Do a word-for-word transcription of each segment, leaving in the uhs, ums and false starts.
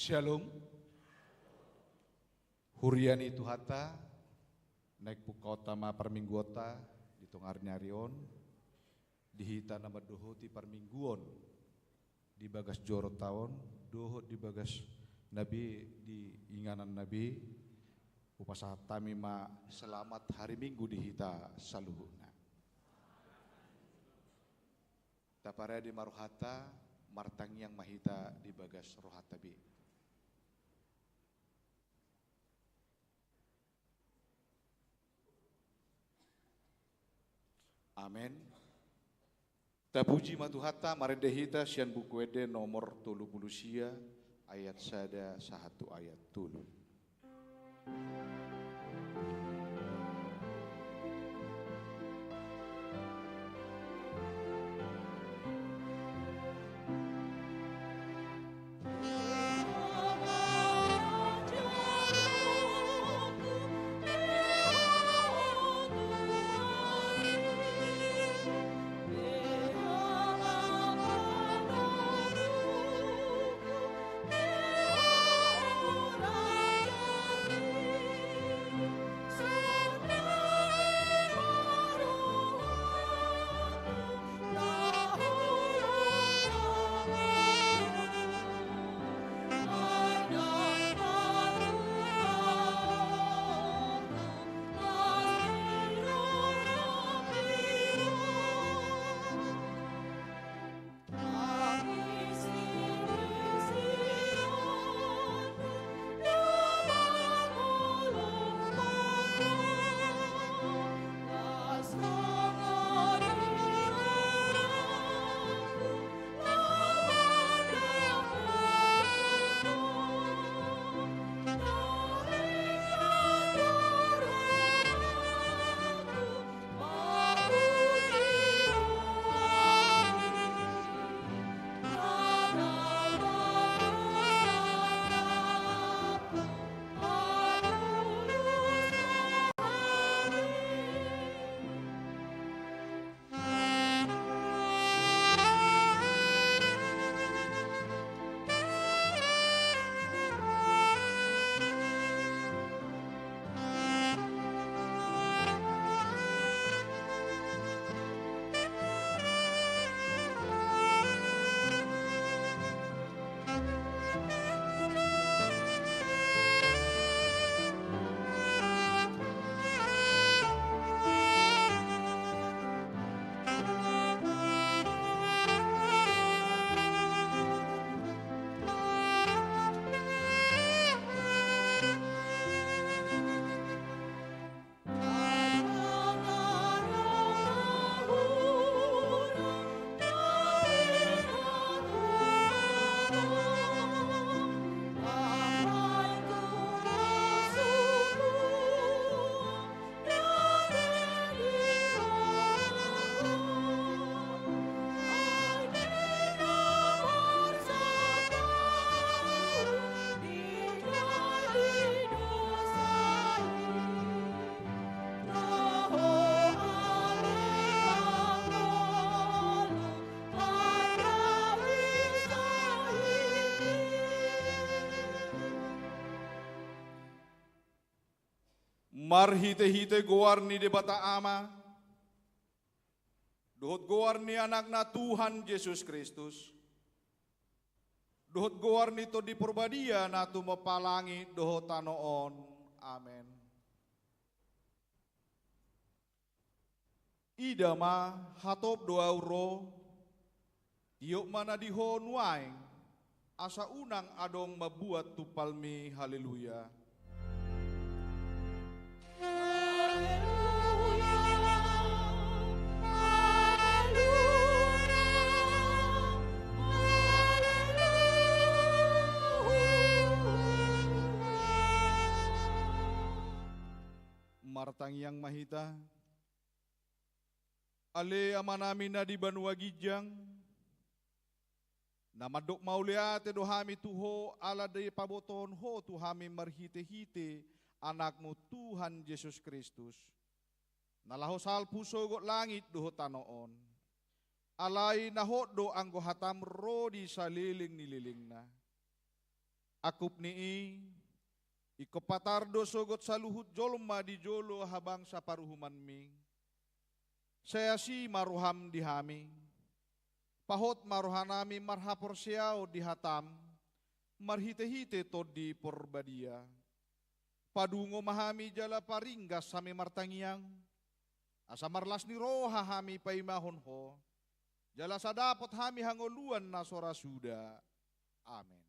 Shalom. Huria ni Tuhanta, naeng pungkaonta ma parmingguonta di tonga ari on, di hita na mandohoti parmingguon di bagas joro ta on, dohot di bagas na be di inganan na be, hupasahat hami ma selamat hari Minggu di hita saluhutna. Taparade ma rohanta, martangiang ma hita di bagas rohanta be. Amen. Tapuji ma Tuhanta, marende hita sian Buku Ende nomor tolu pulu sia, ayat sada sahat tu ayat tolu. Marhitehite goar ni Debata Ama, dohot goar ni Anakna Tuhan Jesus Kristus, dohot goar ni Tondi Parbadia na tumompa langit dohot tano on. Amen. Ida ma, hatop do ahu ro, tiop ma na di ho nuaeng, asa unang adong mambuat tumpalmi. Haleluya. Martangiang ma hita. Ale Amanami na di banua ginjang, na mandok mauliate do hami tu Ho ala dipabotohon Ho tu hami marhitehite Anakmu Tuhan Jesus Kristus, na laho salpu sogot langit dohot tano on. Alai na hot do anggo hatam ro di saleleng ni lelengna. Angkup ni i, ingkon patar do sogot saluhut jolma di jolo habangsa paruhumanmi. Sai asi ma roham di hami. Pahot ma rohanami marhaporseaon di hatam, marhitehite Tondi Porbadia. Padungo ma hami jala paringgas hami martangiang, asa marlas ni roha hami paimahon ho, jala asa dapot hami hangoluan na so ra suda. Amen.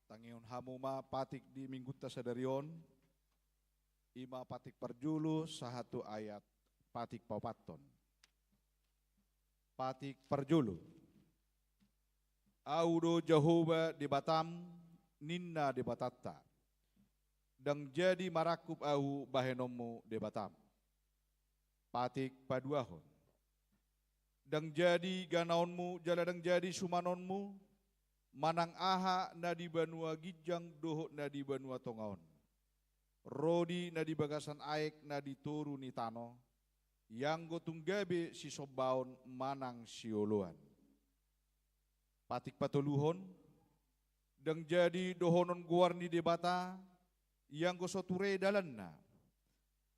Tangihon hamu ma patik di minggunta sadari on. I ma patik parjolo sahat tu ayat patik paopathon. Patik parjolo. Ahu do Jahowa Debatam, ninna Debatanta. Ndang jadi marangkup ahu bahenonmu Debatam. Patik paduahon. Ndang jadi ganaonmu jala ndang jadi sumanonmu, manang aha na di banua ginjang dohot na di banua tonga on, ro di na di bagasan aek na di toru ni tano, ianggo tung gabe sisombaon manang sioloan. Patik patoluhon. Ndang jadi dohonon goar ni Debata, ianggo so ture dalanna,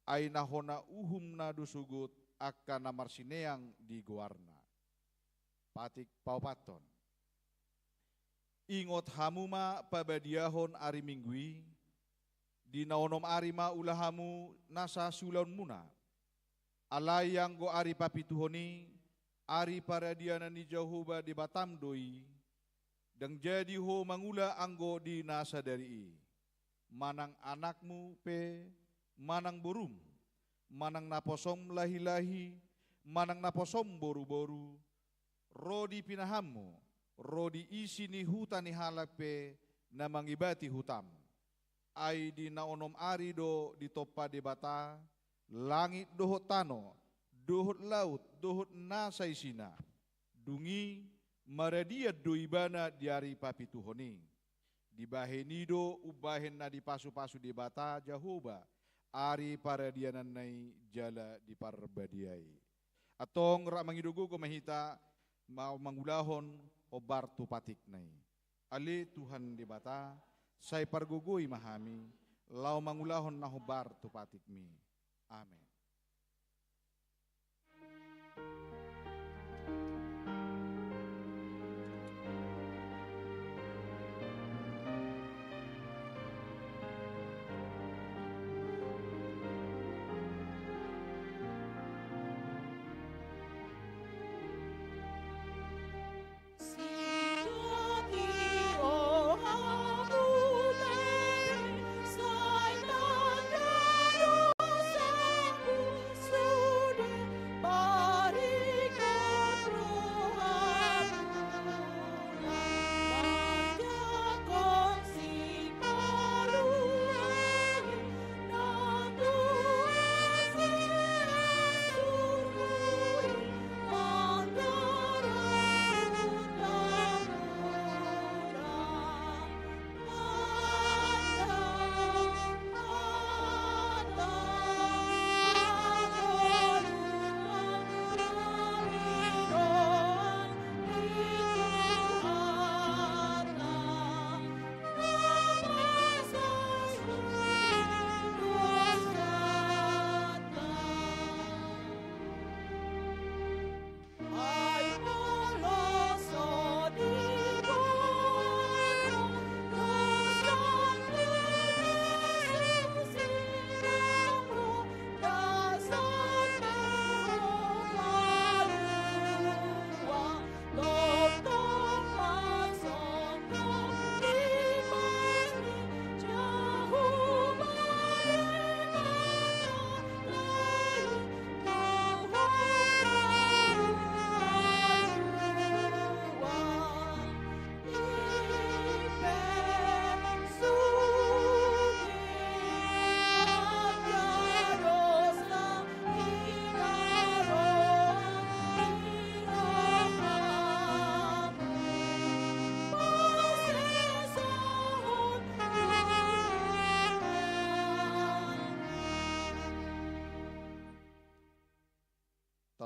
ai na hona uhumna do sogot angka na marsineang di goarna. Patik paopathon. Ingot hamu ma pabadiahon ari Minggu i, di na onom ari ma ula hamu nasa siulaonmuna. Alai anggo ari papituhon i, ari paradianan ni Jahowa Debatam do i, ndang jadi ho mangula anggo di na sadari i, manang anakmu pe, manang borum, manang naposom lahi-lahi, manang naposom boru-boru, ro di pinahanmu, ro di isi ni huta ni halak pe na mangibati hutam. Ai di na onom ari do ditompa Debata langit dohot tano, dohot laut, dohot na saisina. Dung i maradian do ibana di ari papituhon i. Dibahen i do umbahen na dipasu-pasu Debata Jahowa ari paradiananna i jala diparbadiai. Antong rap mangido gogo ma hita ma-, mangulahon hombar tu patikna i. Ale Tuhan Debata, sai pargogoi ma hami, laho mangulahon na hombar tu patikmi. Amen.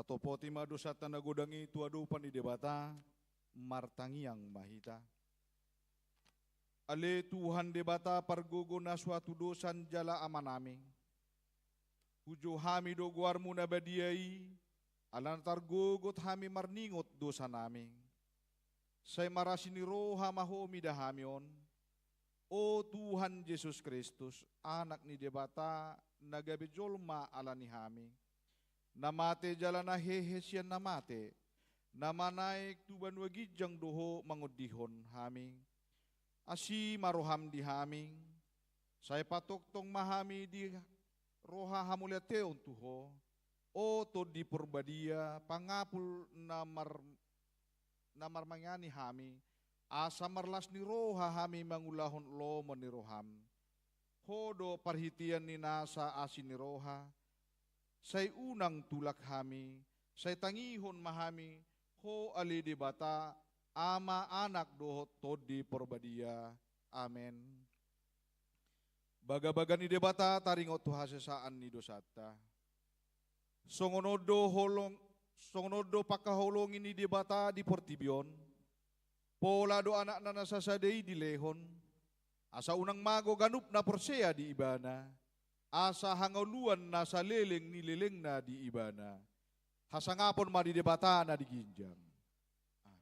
Topoti ma dosanta na godang i tu adopan ni Debata, martangiang ma hita. Ale Tuhan Debata pargogo na so hatudosan jala Amanami. Puji hami do goarmu na badia i, ala na targogot hami marningot dosanami. Sai marasi ni roha ma Ho mida hami on, o Tuhan Jesus Kristus, Anak ni Debata, na gabe jolma ala ni hami. Na mate jala na hehe sian na mate, na manaek tu banua ginjang do Ho mangondihon hami. Asi ma roham di hami, sai patongtong ma hami di roha hamauliateon tu Ho, o Tondi Porbadia, pangapul na mar-, na marmangani hami, asa marlas ni roha hami mangulahon lomo ni roham. Ho do parhitean ni nasa asi ni roha, sai unang tulak hami, sai tangihon ma hami, Ho ale Debata, Ama, Anak dohot Tondi Porbadia. Amen. Bagabaga ni Debata taringot tu hasesaan ni dosanta. Songon on do holong, songon on do pangkaholongi ni Debata di portibi on. Pola do Anakna na sasada i dilehon, asa unang mago ganup na porsea di Ibana, asa hangoluan na saleleng ni lelengna di Ibana. Hasangapon ma di Debata na di ginjang. Amen.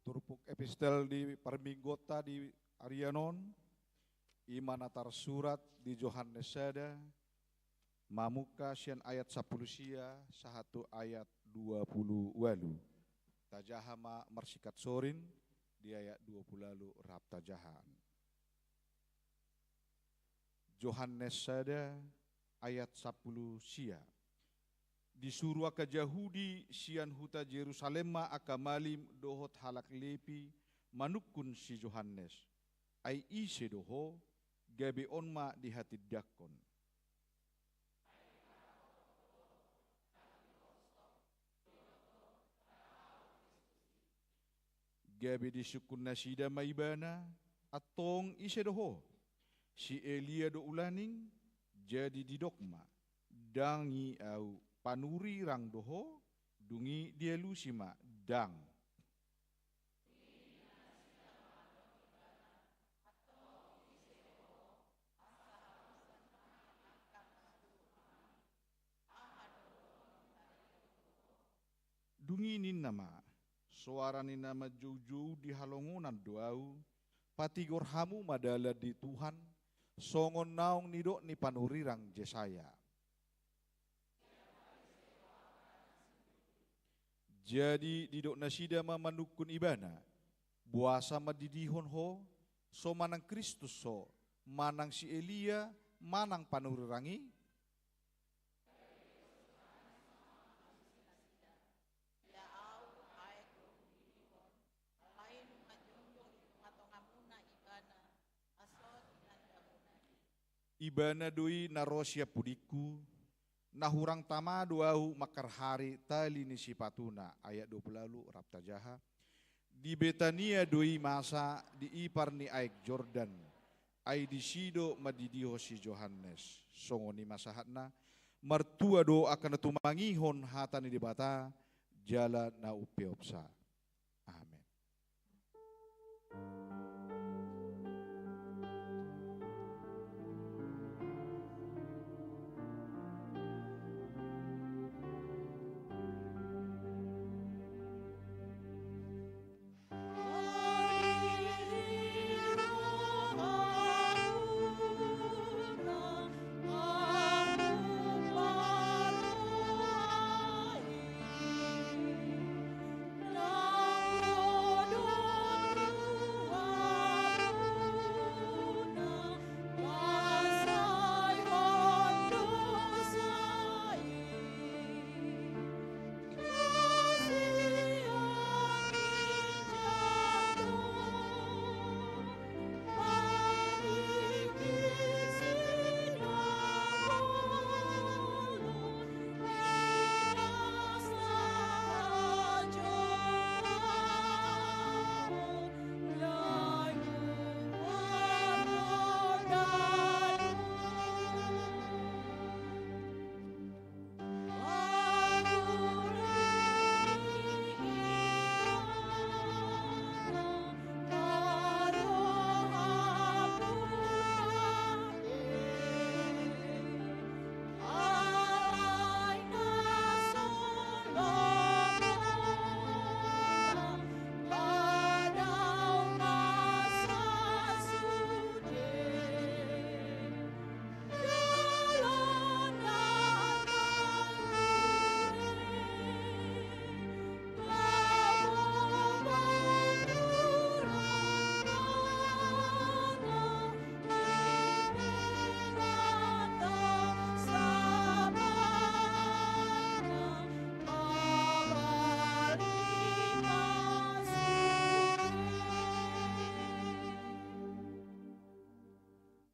Turpuk epistel di parmingguonta di arian on, i ma na tarsurat di Johannes sada, mamungka sian ayat sampulu sia sahat tu ayat dua pulu ualu. Tajaha ma marsingkat sorin di ayat dua pulu ualu rap tajaha. Johannes sada ayat sampulu sia. Disuru angka Jahudi sian huta Jerusalem ma angka malim dohot halak Lepi manungkun si Johannes. Ai ise do ho, gabe on ma dihatindangkon. Gabe disungkun nasida ma ibana, antong ise do ho? Si Elia do ulaning? Jadi didok ma, ndang i au. Panurirang do ho? Dung i dialusi ma, ndang. Dung i ninna ma, soara ni na manjoujou di halongonan do au, patigor hamu ma dalan ni Tuhan, songon naung nidok ni panurirang Jesaya. Jadi didok nasida ma manungkun ibana, boasa mandidihon ho, so manang Kristus ho, manang si Elia, manang panurirang i? Ibana do i na ro sian pudingku, na hurang tama do ahu mangkarhari tali ni sipatuna, ayat dua puluh ualu rap tajaha. Di Betania do i masa di ipar ni aek Jordan, ai disi do mandidihon si Johannes. Songon i ma sahatna, martua do angka na tumangihon hata ni Debata, jala na umpeopsa. Amen.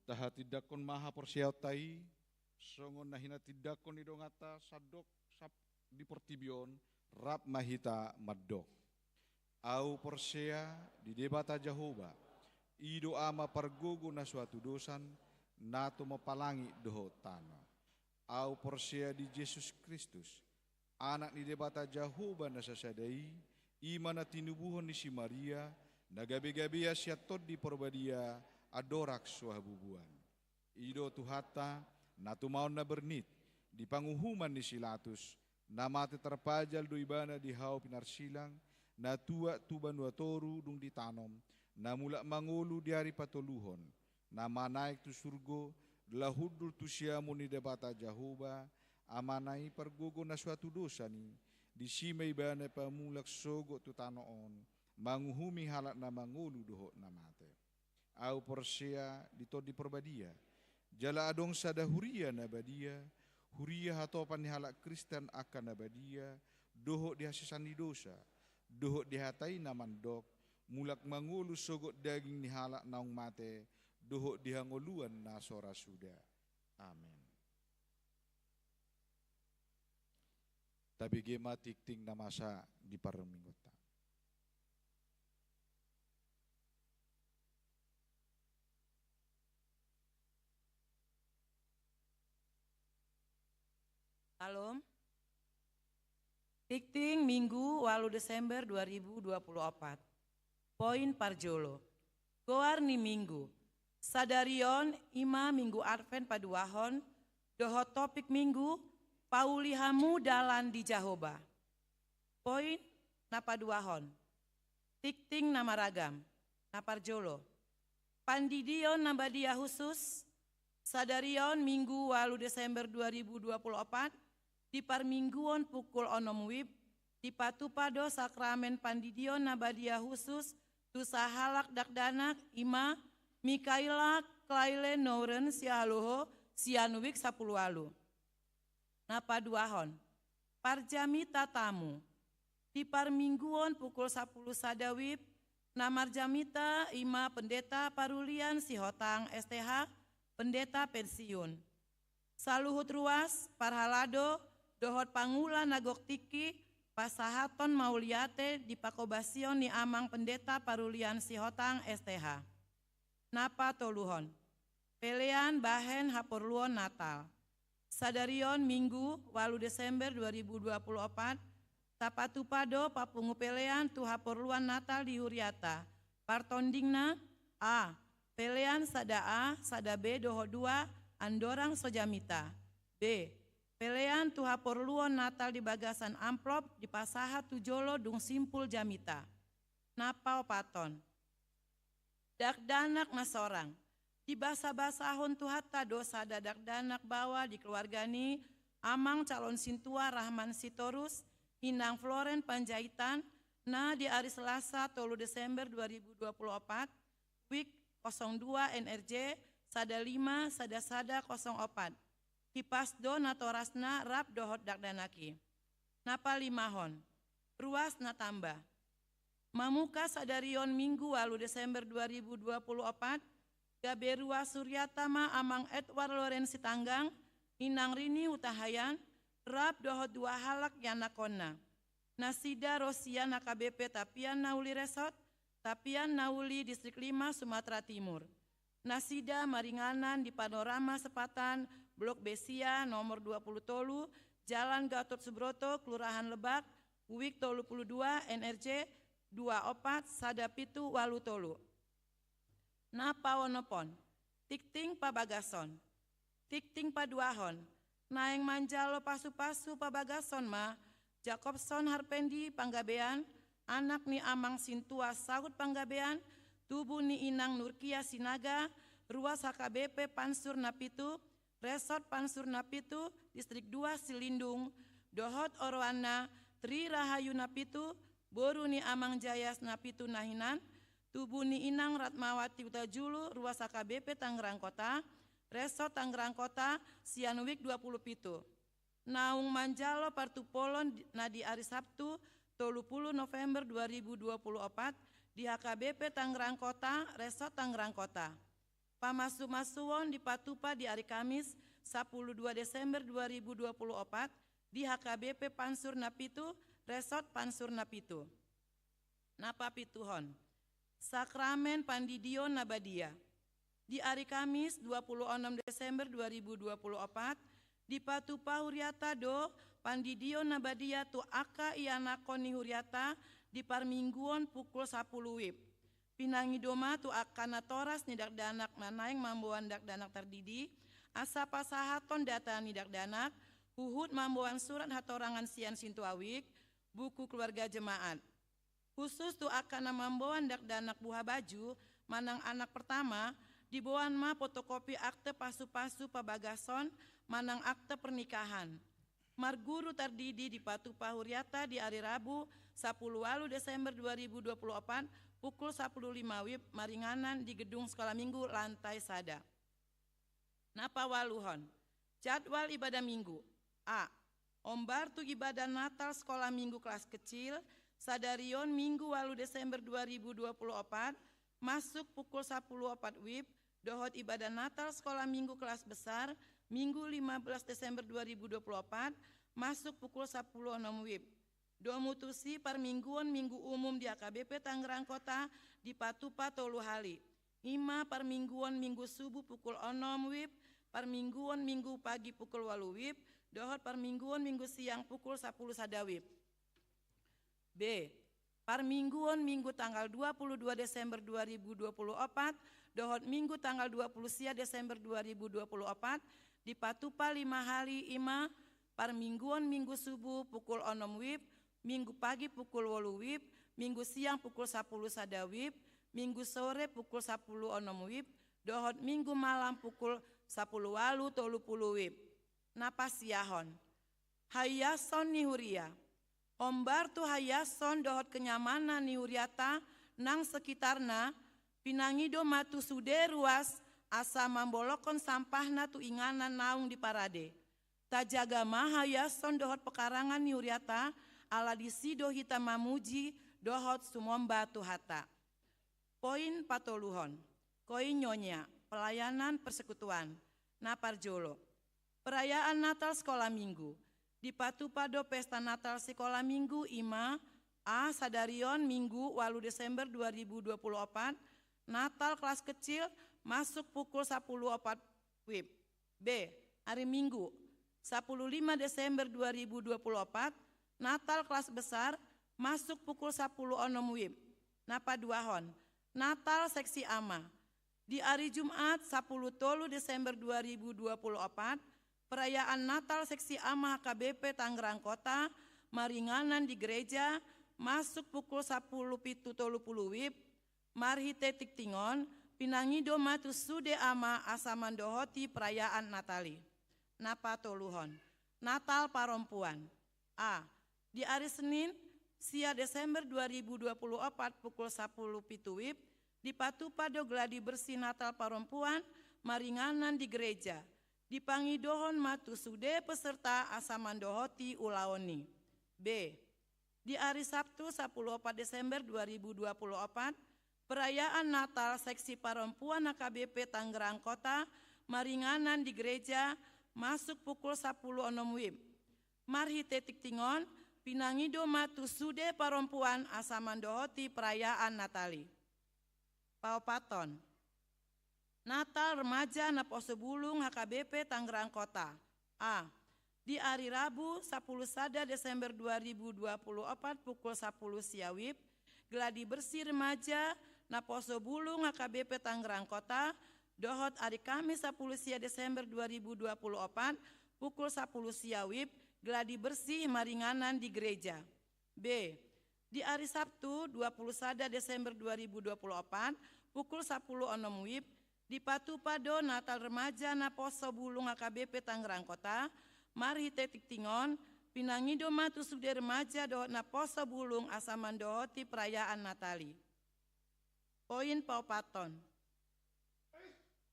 Tahatindangkon ma haporseaonta i, songon na hinatindangkon ni donganta sandok sap-, di portibi on, rap ma hita mandok. Ahu porsea di Debata Jahowa, i do Ama pargogo na so hatudosan, na tumompa langit dohot tano. Ahu porsea di Jesus Kristus, Anak ni Debata Jahowa na sasada i, i ma na tinubuhon ni si Maria, na gabe-gabean sian Tondi Porbadia, andorang so habubuan. I do Tuhanta, na tumaon na bernit, di panguhuman ni si Latus, na mate tarpajal do ibana di hau pinarsilang, na tuat tu banua toru dung ditanom, na mulak mangolu di ari patoluhon, na manaek tu surgo, laho hundul tu siamun ni Debata Jahowa, Amana i pargogo na so hatudosan i, disi ma ibana pamulak sogot tu tano on, manguhumi halak na mangolu dohot na mate. Ahu porsea di Tondi Porbadia, jala adong sada huria na badia, huria hatopan ni halak Kristen angka na badia, dohot di hasesaan ni dosa, dohot di hata i na mandok, mulak mangolu sogot daging ni halak naung mate, dohot di hangoluan na so ra suda. Amen. Tabege ma tingting na masa di parmingguonta. Syalom. Tingting Minggu ualu Desember dua ribu dua puluh opat. Poin parjolo. Goar ni Minggu. Sadari on i ma Minggu Advent paduahon, dohot topik Minggu, Pauli hamu dalan di Jahowa. Poin na paduahon. Tingting na maragam. Na parjolo. Pandidion na badia husus, sadari on Minggu ualu Desember dua ribu dua puluh opat, di parmingguon pukul onom wib, dipatupa do sakramen pandidion na badia husus tu sahalak dakdanak i ma Mikaela Klaile Nouren Sihaloho sian wik sapuluh ualu. Na paduahon, parjamita tamu. Di parmingguon pukul sapuluh sada wib, na marjamita i ma Pendeta Parulian Sihotang S T H, Pendeta pensiun. Saluhut ruas, parhalado, dohot pangula na gok tingki, pasahathon mauliate di panghobasion ni Amang Pendeta Parulian Sihotang S T H. Na patoluhon. Pelean bahen haporluon Natal. Sadarion Minggu, ualu Desember dua ribu dua puluh opat, tapatupa do papungu pelean tu haporluan Natal di huriata. Partondingna, A. Pelean sada A, sada B dohot dua, andorang so jamita. B. Pelean tu haporluon Natal di bagasan amplop dipasahat tu jolo dung simpul jamita. Na paopathon. Dakdanak na sorang. Dibasabasahon Tuhanta do sada dakdanak baoa di keluarga ni Amang Calon Sintua Rahman Sitorus, Inang Floren Panjaitan, na di ari Selasa tolu Desember dua ribu dua puluh opat, WIB kosong dua N R J sada lima sada sada kosong opat. Hipas do natorasna rap dohot dakdanak i. Na palimahon. Ruas na tamba. Mamuka sadarion Minggu ualu Desember dua ribu dua puluh opat, gabe ruas huriata ma Amang Edward Loren Sitanggang, Inang Rini Hutahayan, rap dohot dua halak ianakhonna. Nasida ro sian H K B P Tapian na uli Resort Tapian na uli, Distrik lima, Sumatera Timur. Nasida maringanan di Panorama Sepatan, Blok B sia, nomor dua puluh tolu, Jalan Gatot Subroto, Kelurahan Lebak, WIB tolu puluh dua, N R J dua opat sada pitu ualu tolu. Na paonomhon. Tingting pabagason. Tingting paduahon. Naeng manjalo pasupasu pabagason ma Jakobson Harpendi Panggabean, anak ni Amang Sintua Saud Panggabean, tubu ni Inang Nurkia Sinaga, ruas H K B P Pansur Napitu, Resort Pansur Napitu, Distrik dua Silindung, dohot oroanna Tri Rahayu Napitu, boru ni Amang Jayas Napitu na hinan, tubu ni Inang Ratmawati Hutajulu, ruas H K B P Tangerang Kota, Resort Tangerang Kota, sian WIB dua puluh pitu. Naung manjalo partupolon di, na di ari Sabtu, tolu puluh November dua ribu dua puluh opat, di H K B P Tangerang Kota, Resort Tangerang Kota. Pamasumasuon dipatupa di ari Kamis, sapuluh dua Desember dua ribu dua puluh opat, di H K B P Pansur Napitu, Resort Pansur Napitu. Na papituhon. Sakramen Pandidion na badia. Di ari Kamis, dua puluh onom Desember dua ribu dua puluh opat, dipatupa huriata do pandidion na badia tu angka ianakhon ni huriata di parmingguon pukul sapuluh WIB. Pinangido ma tu angka natoras ni dakdanak na naeng mamboan dakdanak tardidi, asa pasahathon data ni dakdanak, huhut mamboan surat hatorangan sian sintua WIB, buku keluarga jemaat. Khusus tu angka na mamboan dakdanak buha baju manang anak pertama, diboan ma fotokopi akte pasupasu pabagason manang akte pernikahan. Marguru tardidi dipatupa huriata di ari Rabu, sapuluh ualu Desember dua ribu dua puluh opat, pukul sapuluh lima WIB, maringanan di gedung Sekolah Minggu lantai sada. Na paualuhon. Jadwal ibadah Minggu. A. Ombar tu ibadah Natal Sekolah Minggu kelas kecil, sadarion Minggu ualu Desember dua ribu dua puluh opat, masuk pukul sapuluh opat WIB, dohot ibadah Natal Sekolah Minggu kelas besar, Minggu lima belas Desember dua ribu dua puluh opat, masuk pukul sapuluh onom WIB. Domu tusi parmingguon Minggu umum di H K B P Tangerang Kota dipatupa tolu hali. I ma parmingguon Minggu subuh pukul onom WIB, parmingguon Minggu pagi pukul ualu WIB, dohot parmingguon Minggu siang pukul sapuluh sada WIB. B. Parmingguon Minggu tanggal dua puluh dua Desember dua ribu dua puluh opat, dohot Minggu tanggal dua puluh sia Desember dua ribu dua puluh opat, dipatupa lima hali, i ma parmingguon Minggu subuh pukul onom WIB, Minggu pagi pukul ualu WIB, Minggu siang pukul sapuluh sada WIB, Minggu sore pukul sapuluh onom WIB, dohot Minggu malam pukul sapuluh ualu tolu puluh WIB. Na pasiahon. Haiason ni huria. Ombar tu haiason dohot kenyamanan ni huriata nang sekitarna, pinangido ma tu sude ruas asa mambolongkon sampahna tu inganan naung diparade. Tajaga ma haiason dohot pekarangan ni huriata, ala disi do hita mamuji dohot sumomba Tuhanta. Poin patoluhon. Koinonia. pelayanan persekutuan. Na parjolo, perayaan Natal Sekolah Minggu. Dipatupa do pesta Natal Sekolah Minggu i ma: A, sadari on Minggu ualu Desember dua ribu dua puluh opat, Natal kelas kecil masuk pukul sapuluh opat wib. B, ari Minggu, sapuluh lima Desember dua ribu dua puluh opat, Natal kelas besar masuk pukul sapuluh onom wib. Na paduahon, Natal seksi ama. Di ari Jumat, sapuluh tolu Desember dua ribu dua puluh opat, perayaan Natal seksi ama H K B P Tangerang Kota maringanan di gereja, masuk pukul sapuluh pitu tolu puluh wib. Marhite tingting on, pinangido ma tu sude ama asa mandohoti perayaan Natal i. Na patoluhon, Natal parompuan. A, di ari Senin, sia Desember dua ribu dua puluh opat, pukul sapuluh pitu wib, dipatupa do gladi bersih Natal parompuan maringanan di gereja. Dipangidohon ma tu sude peserta asa mandohoti ulaon i. B, di ari Sabtu, sapuluh opat Desember dua ribu dua puluh opat, perayaan Natal seksi parompuan H K B P Tangerang Kota maringanan di gereja, masuk pukul sapuluh onom wib. Marhite tingting on, pinangido ma tu sude parompuan asa mandohoti perayaan Natal i. Paopathon, Natal Remaja Naposobulung H K B P Tangerang Kota. A, di ari Rabu, sapuluh sada Desember dua ribu dua puluh opat, pukul sapuluh sia wib, gladi bersih remaja Naposobulung H K B P Tangerang Kota, dohot ari Kamis, sapuluh sia Desember dua ribu dua puluh opat, pukul sapuluh sia wib, gladi bersih maringanan di gereja. B, di ari Sabtu, dua puluh sada Desember dua ribu dua puluh opat, pukul sapuluh onom wib, dipatupa do Natal Remaja Naposobulung H K B P Tangerang Kota. Marhite tingting on, pinangido ma tu sude remaja dohot Naposobulung asa mandohoti perayaan Natal i. Poin paopathon,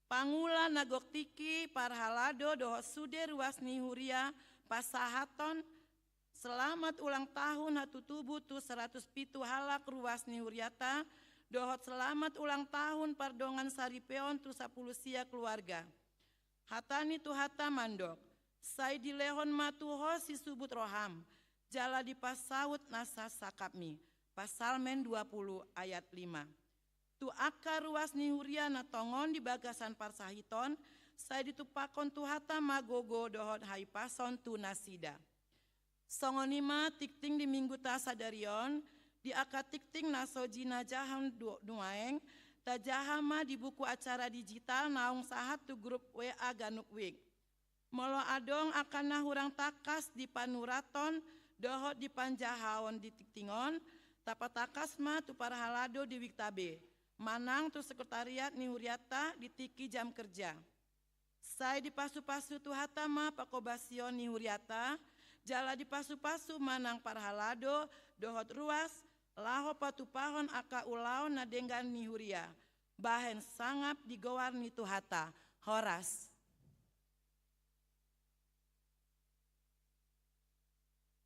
pangula na gok tingki, parhalado dohot sude ruas ni huria pasahathon selamat ulang tahun hatutubu tu saratus pitu halak ruas ni huriata, dohot selamat ulang tahun pardongan saripeon tu sapuluh sia keluarga. Hata ni Tuhanta mandok: Sai dilehon ma tu ho sisubut roham, jala dipasaut nasa sangkapmi. Psalmen dua puluh ayat lima. Tu angka ruas ni huria na tongon di bagasan parsahiton, sai ditumpakkon Tuhanta ma gogo dohot hahipason tu nasida. Songon i ma tingting di Mingguta sadari on. Di angka tingting na so jinajahon du-, nuaeng, tajaha ma di buku acara digital naung sahat tu grup W A ganup wijk. Molo adong angka na hurang tangkas di panurathon dohot di panjahaon di tingting on, tapatangkas ma tu parhalado di wikta be, manang tu sekretariat ni huriata di tingki jam kerja. Sai dipasupasu Tuhanta ma panghobasion ni huriata, jala dipasupasu ma nang parhalado dohot ruas, laho patupahon angka ulaon na denggan ni huria, bahen sangap di goar ni Tuhanta. Horas.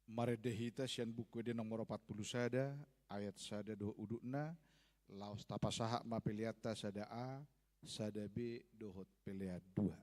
Marende hita sian Buku Ende nomor opat pulu sada, ayat sada dohot udutna, laos tapasahat ma peleanta sada A, sada B dohot pelean dua.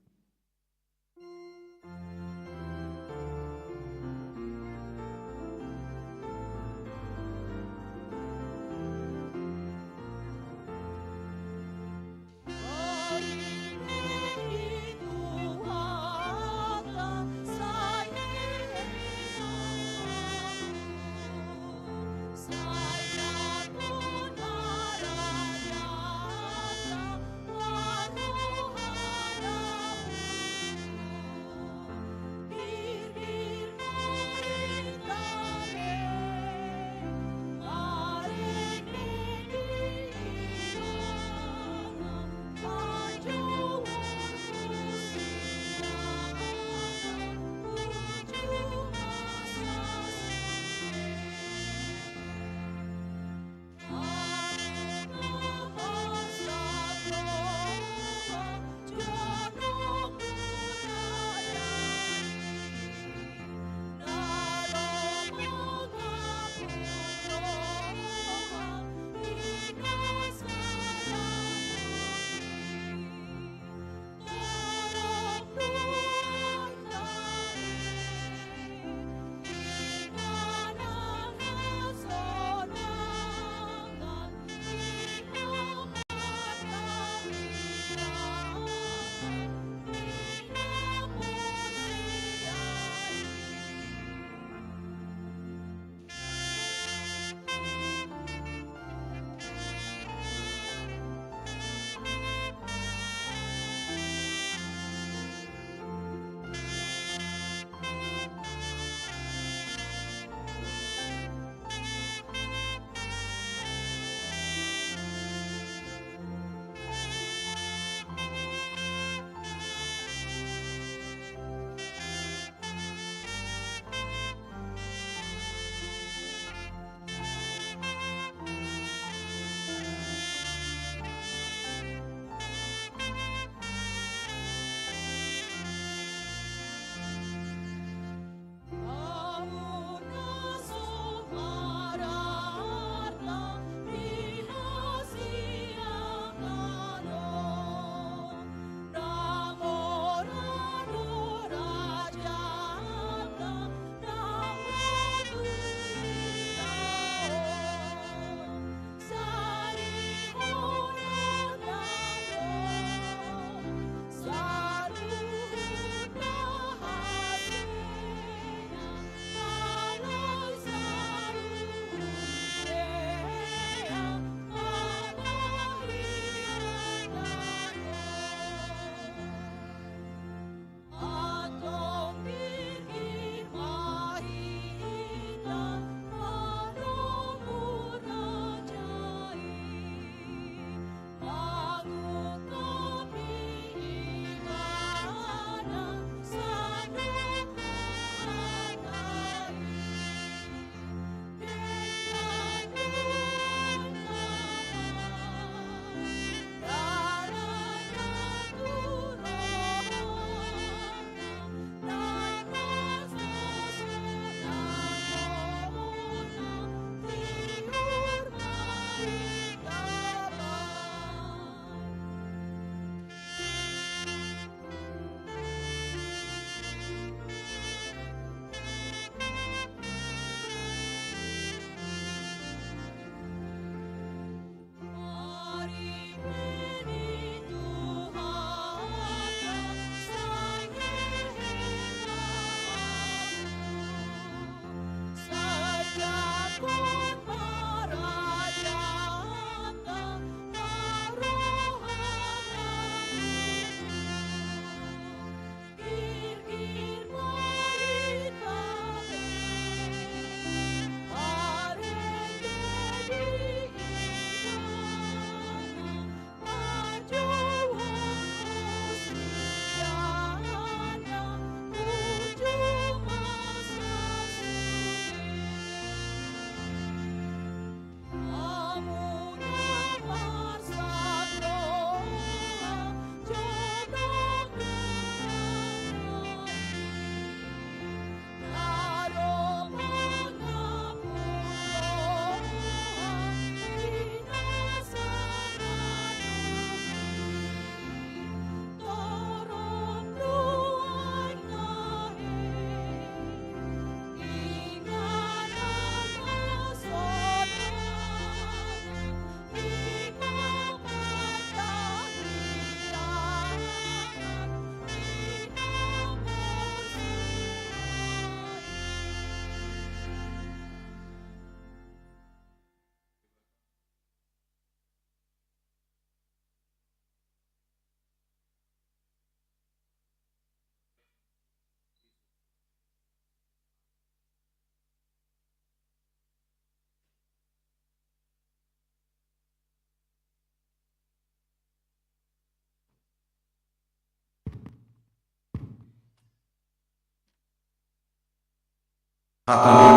Hata ni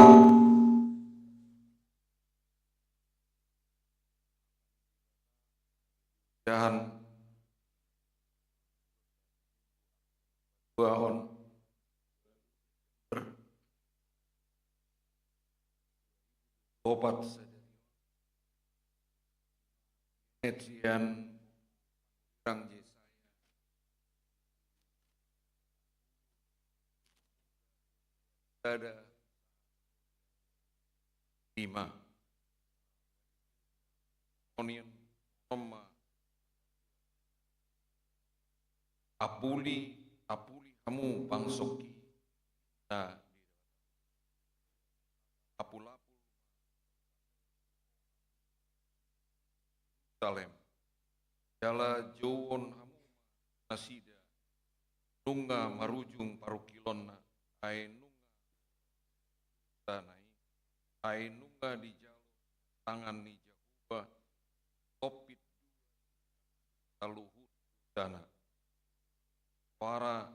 Tuhan. Dua on. Opat sadari. Netsian rang Jesaya. Sada lima. Onion, oma. Apuli, apuli hamu pansongki. Na, apulapul. Salem. Jala jouon hamu ma nasida. Nunga marujung parungkilonna, ai nunga tanai, ai nunga dijalo tangan ni Jahowa, tompit dua saluhut dosana. Para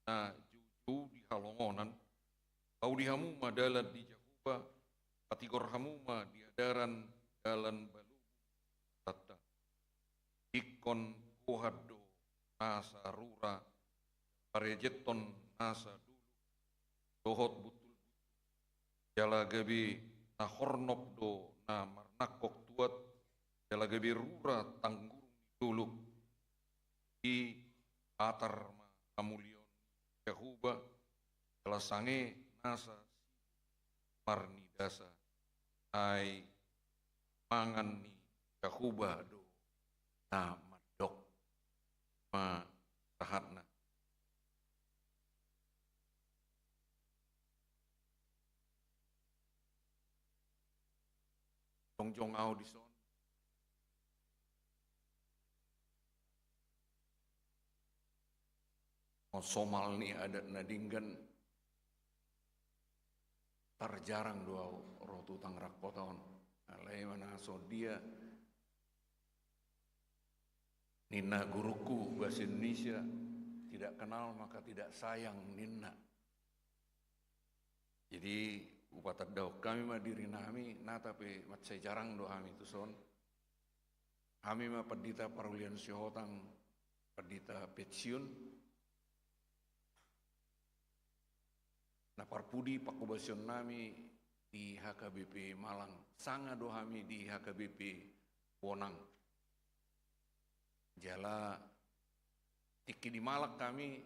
na joujou di halongonan, pauli hamu ma dalan di Jahowa, patigor hamu ma di adaran dalan balubung. Tatta. Ingkon gohat do nasa rura, parejeton nasa dolok, dohot butul-butul. Jala gabe na hornop do na marnangkok tuat, jala gabe rura tanggurung ni dolok. Di atar ma hamuliaon ni Jahowa, jala sange nasa marnidasa, ai mangan ni Jahowa do na mandok. Ma sahatna. Jongjong ahu dison. Somal ni adat na denggan, tarjarang do ahu ro tu Tangerang Kota on. Alai manang songon dia ninna gurungku bahasa Indonesia, tidak kenal maka tidak sayang ninna. Jadi hupatandahon hami ma dirinami, nata pe mansai jarang do hami tuson. Hami ma pandita parhulian Sihotang, pandita pensiun. Na parpudi pangkobasionnami di H K B P Malang, sanga do hami di H K B P Bonang. Jala tingki di Malang hami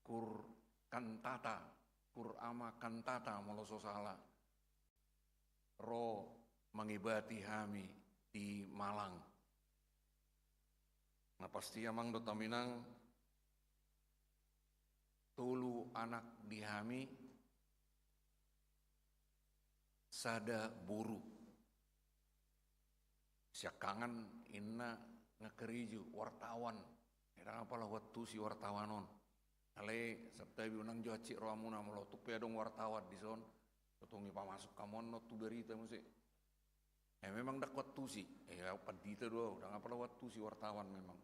kur kantata, kur ama kantata molo so sala, ro mangibati hami di Malang. Na pasti amang dohot inang, tolu anak di hami, sada boru. Siangkangan inna nga karejo, wartawan. Ndang apala huantusi wartawan on. Alai santabi, unang jo hansit rohamuna molo tung pe adong wartawan dison. Tongtong ipamasuk hamu on tu berita muse. Eh, memang ndang huantusi. Eh, pandita do ahu, ndang apala huantusi wartawan memang.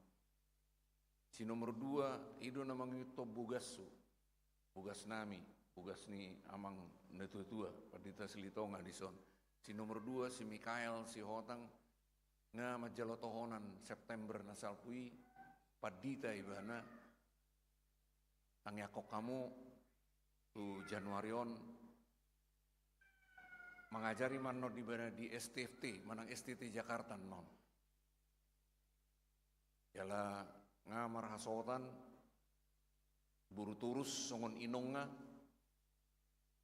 Si nomor dua, i do na mangihut bogashu. Bogasnami, bogas ni amang na tua-tua, Pandita Silitonga dison. Si nomor dua, si Mikael Sihotang, nga manjalo tohonan September na salpu i, pandita ibana, tangiangkon hamu tu Januari on, mangajari ma annon ibana di S T F T, manang S T T Jakarta annon. Jala nga marhasohotan, boru torus songon inongna,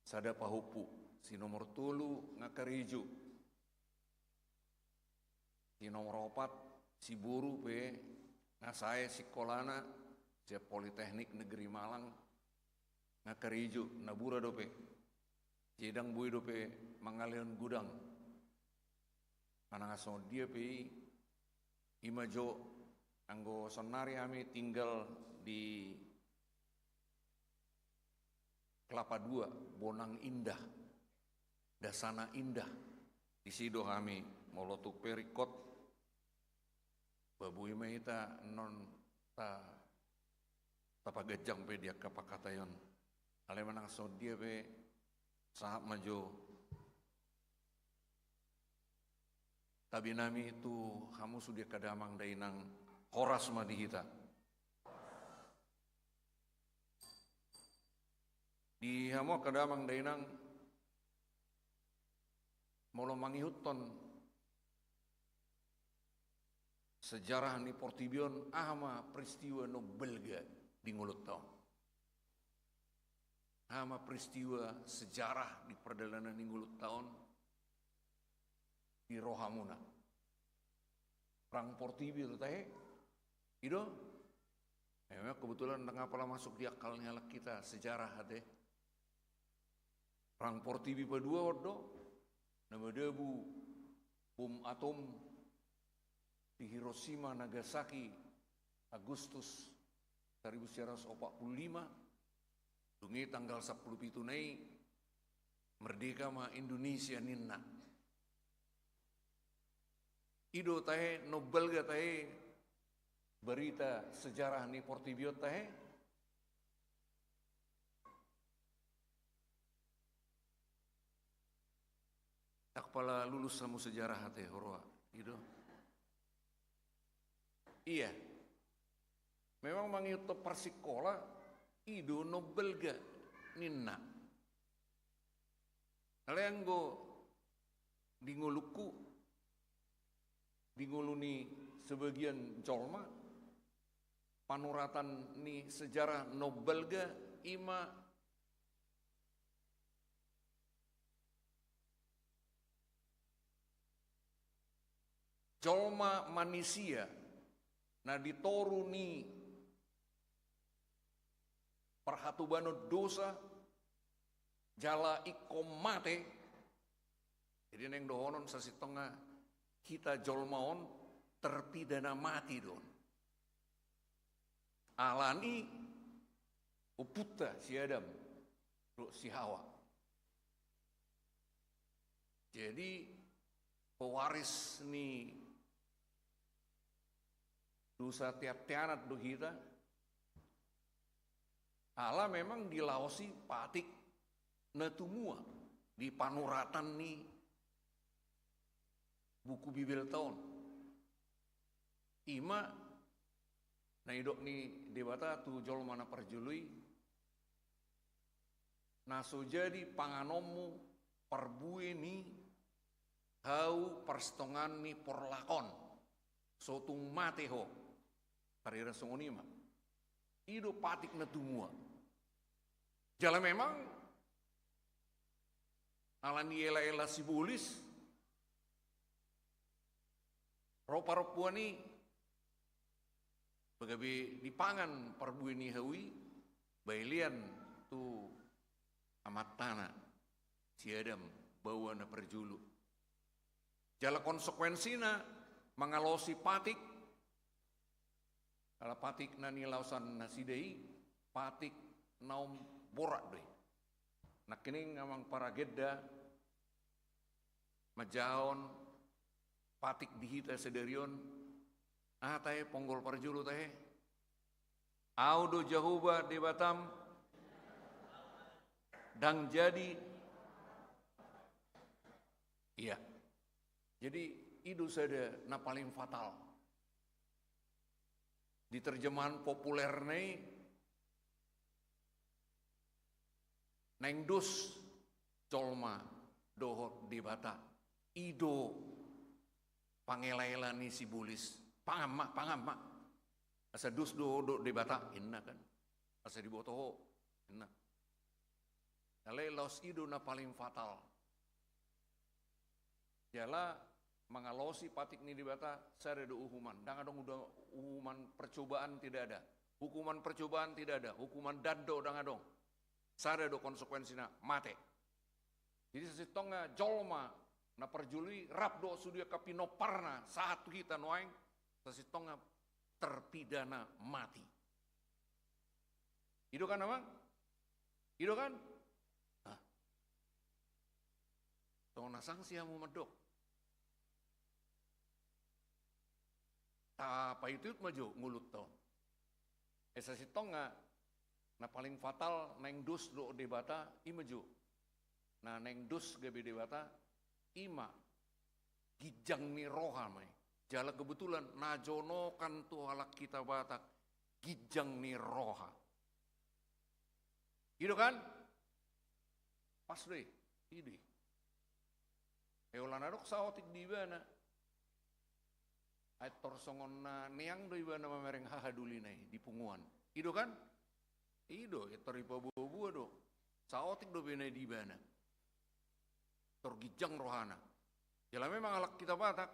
sada pahompu, si nomor tolu nga karejo. Si nomor opat, si boru pe nga sae sikolana, sian Politeknik Negeri Malang, nga karejo, napuran dope. Jadi ndang boi dope mangalehon godang. Manang songon dia pe i, i ma jo anggo saonari hami tinggal di Kelapa Dua, Bonang Indah, Dasana Indah. Disi do hami molo tung pe ringkot. Ba boi ma hita annon ta, tapaganjang pe di angka pangkataion. Alai manang songon dia pe Sahat ma jo tabe nami tu hamu sude angka damang dainang, horas ma di hita. Di hamu angka damang dainang, molo mangihuthon sejarah ni portibi on, aha ma peristiwa na umbalga di ngolunta on? Aha ma peristiwa sejarah di pardalanan ni ngolunta on di rohamuna? Perang portibi do tahe, i do? Memang kebetulan ndang apala masuk di akal ni halak hita sejarah ate. Perang portibi padua on do, na madabu bom atom di Hiroshima, Nagasaki, Agustus saribu sia ratus opat pulu lima, dung i tanggal sampulu pitu na i, merdeka ma Indonesia ninna. I do tahe na umbalga tahe berita sejarah ni portibi on tahe? Ndang pala lulus hamu sejarah ate, huroha, i do? Ia. Memang mangihuthon parsikola, i do na umbalga ninna. Alai anggo di ngolungku, di ngolu ni sebagian jolma, panoratan ni sejarah na umbalga i ma jolma manisia na di toru ni parhatobanon dosa, jala ingkon mate. Jadi naeng dohonon sasintongna, hita jolma on terpidana mati do on. Alani ompunta si Adam dohot si Hawa. Jadi pewaris ni dosa teanteanan do hita, ala memang dilaosi patik na tumua di panoratan ni buku Bibelta on. I ma na nidok ni Debata tu jolma na parjolo i, na so jadi panganonmu parbue ni hau parsitongaan ni porlak on, so tung mate ho. Taringot songon i ma. I do patik na tumua. Jala memang alani elaela sibolis, ro parompuan i, pagabe dipangan parbue ni hau i, baen lean tu amantana si Adam, baoa na parjolo. Jala konsekuensina mangalosi patik, ala patik na nilaosan nasida i, patik naung borat do i. Nangkining amang paragenda, manjahahon patik di hita sadari on, aha tahe ponggol parjolo tahe? Au do Jahowa Debatam, ndang jadi. Ia. Jadi i do sada na paling fatal. Di terjemahan populerna i, naeng dos jolma dohot Debata. I do pangelaela ni sibolis. Pangan ma, pangan ma. Asa dos do ho dohot Debata, inna kan. Asa diboto ho, inna. Alai laos i do na paling fatal. Jala mangalosi patik ni Debata, sada do uhuman. Ndang adong uda-, uhuman percobaan tidak ada. Hukuman percobaan tidak ada. Hukuman dam do ndang adong. Sada do konsekuensina, mate. Jadi sasintongna jolma na parjolo i rap dohot sude angka pinomparna sahat tu hita nuaeng, sasintongna terpidana mati. I do kan, amang? I do kan? Nah. Songon na sangsi hamu mandok. Tapaihutihut ma jo ngolunta on. Asa sasintongna na paling fatal naeng dos dohot Debata, i ma jo. na naeng dos gabe Debata, i ma ginjang ni roha ma i. Jala kebetulan na jonokan tu halak hita Batak ginjang ni roha. I do kan? Pas do i, i do i. E, holan adong saotik di ibana. Ai tor songon na neang do ibana mamereng haha doli na i di punguan. I do kan? I do, i tor ipaboa-boa do. Saotik do bena di ibana. Tor ginjang rohana. Jala memang halak hita Batak,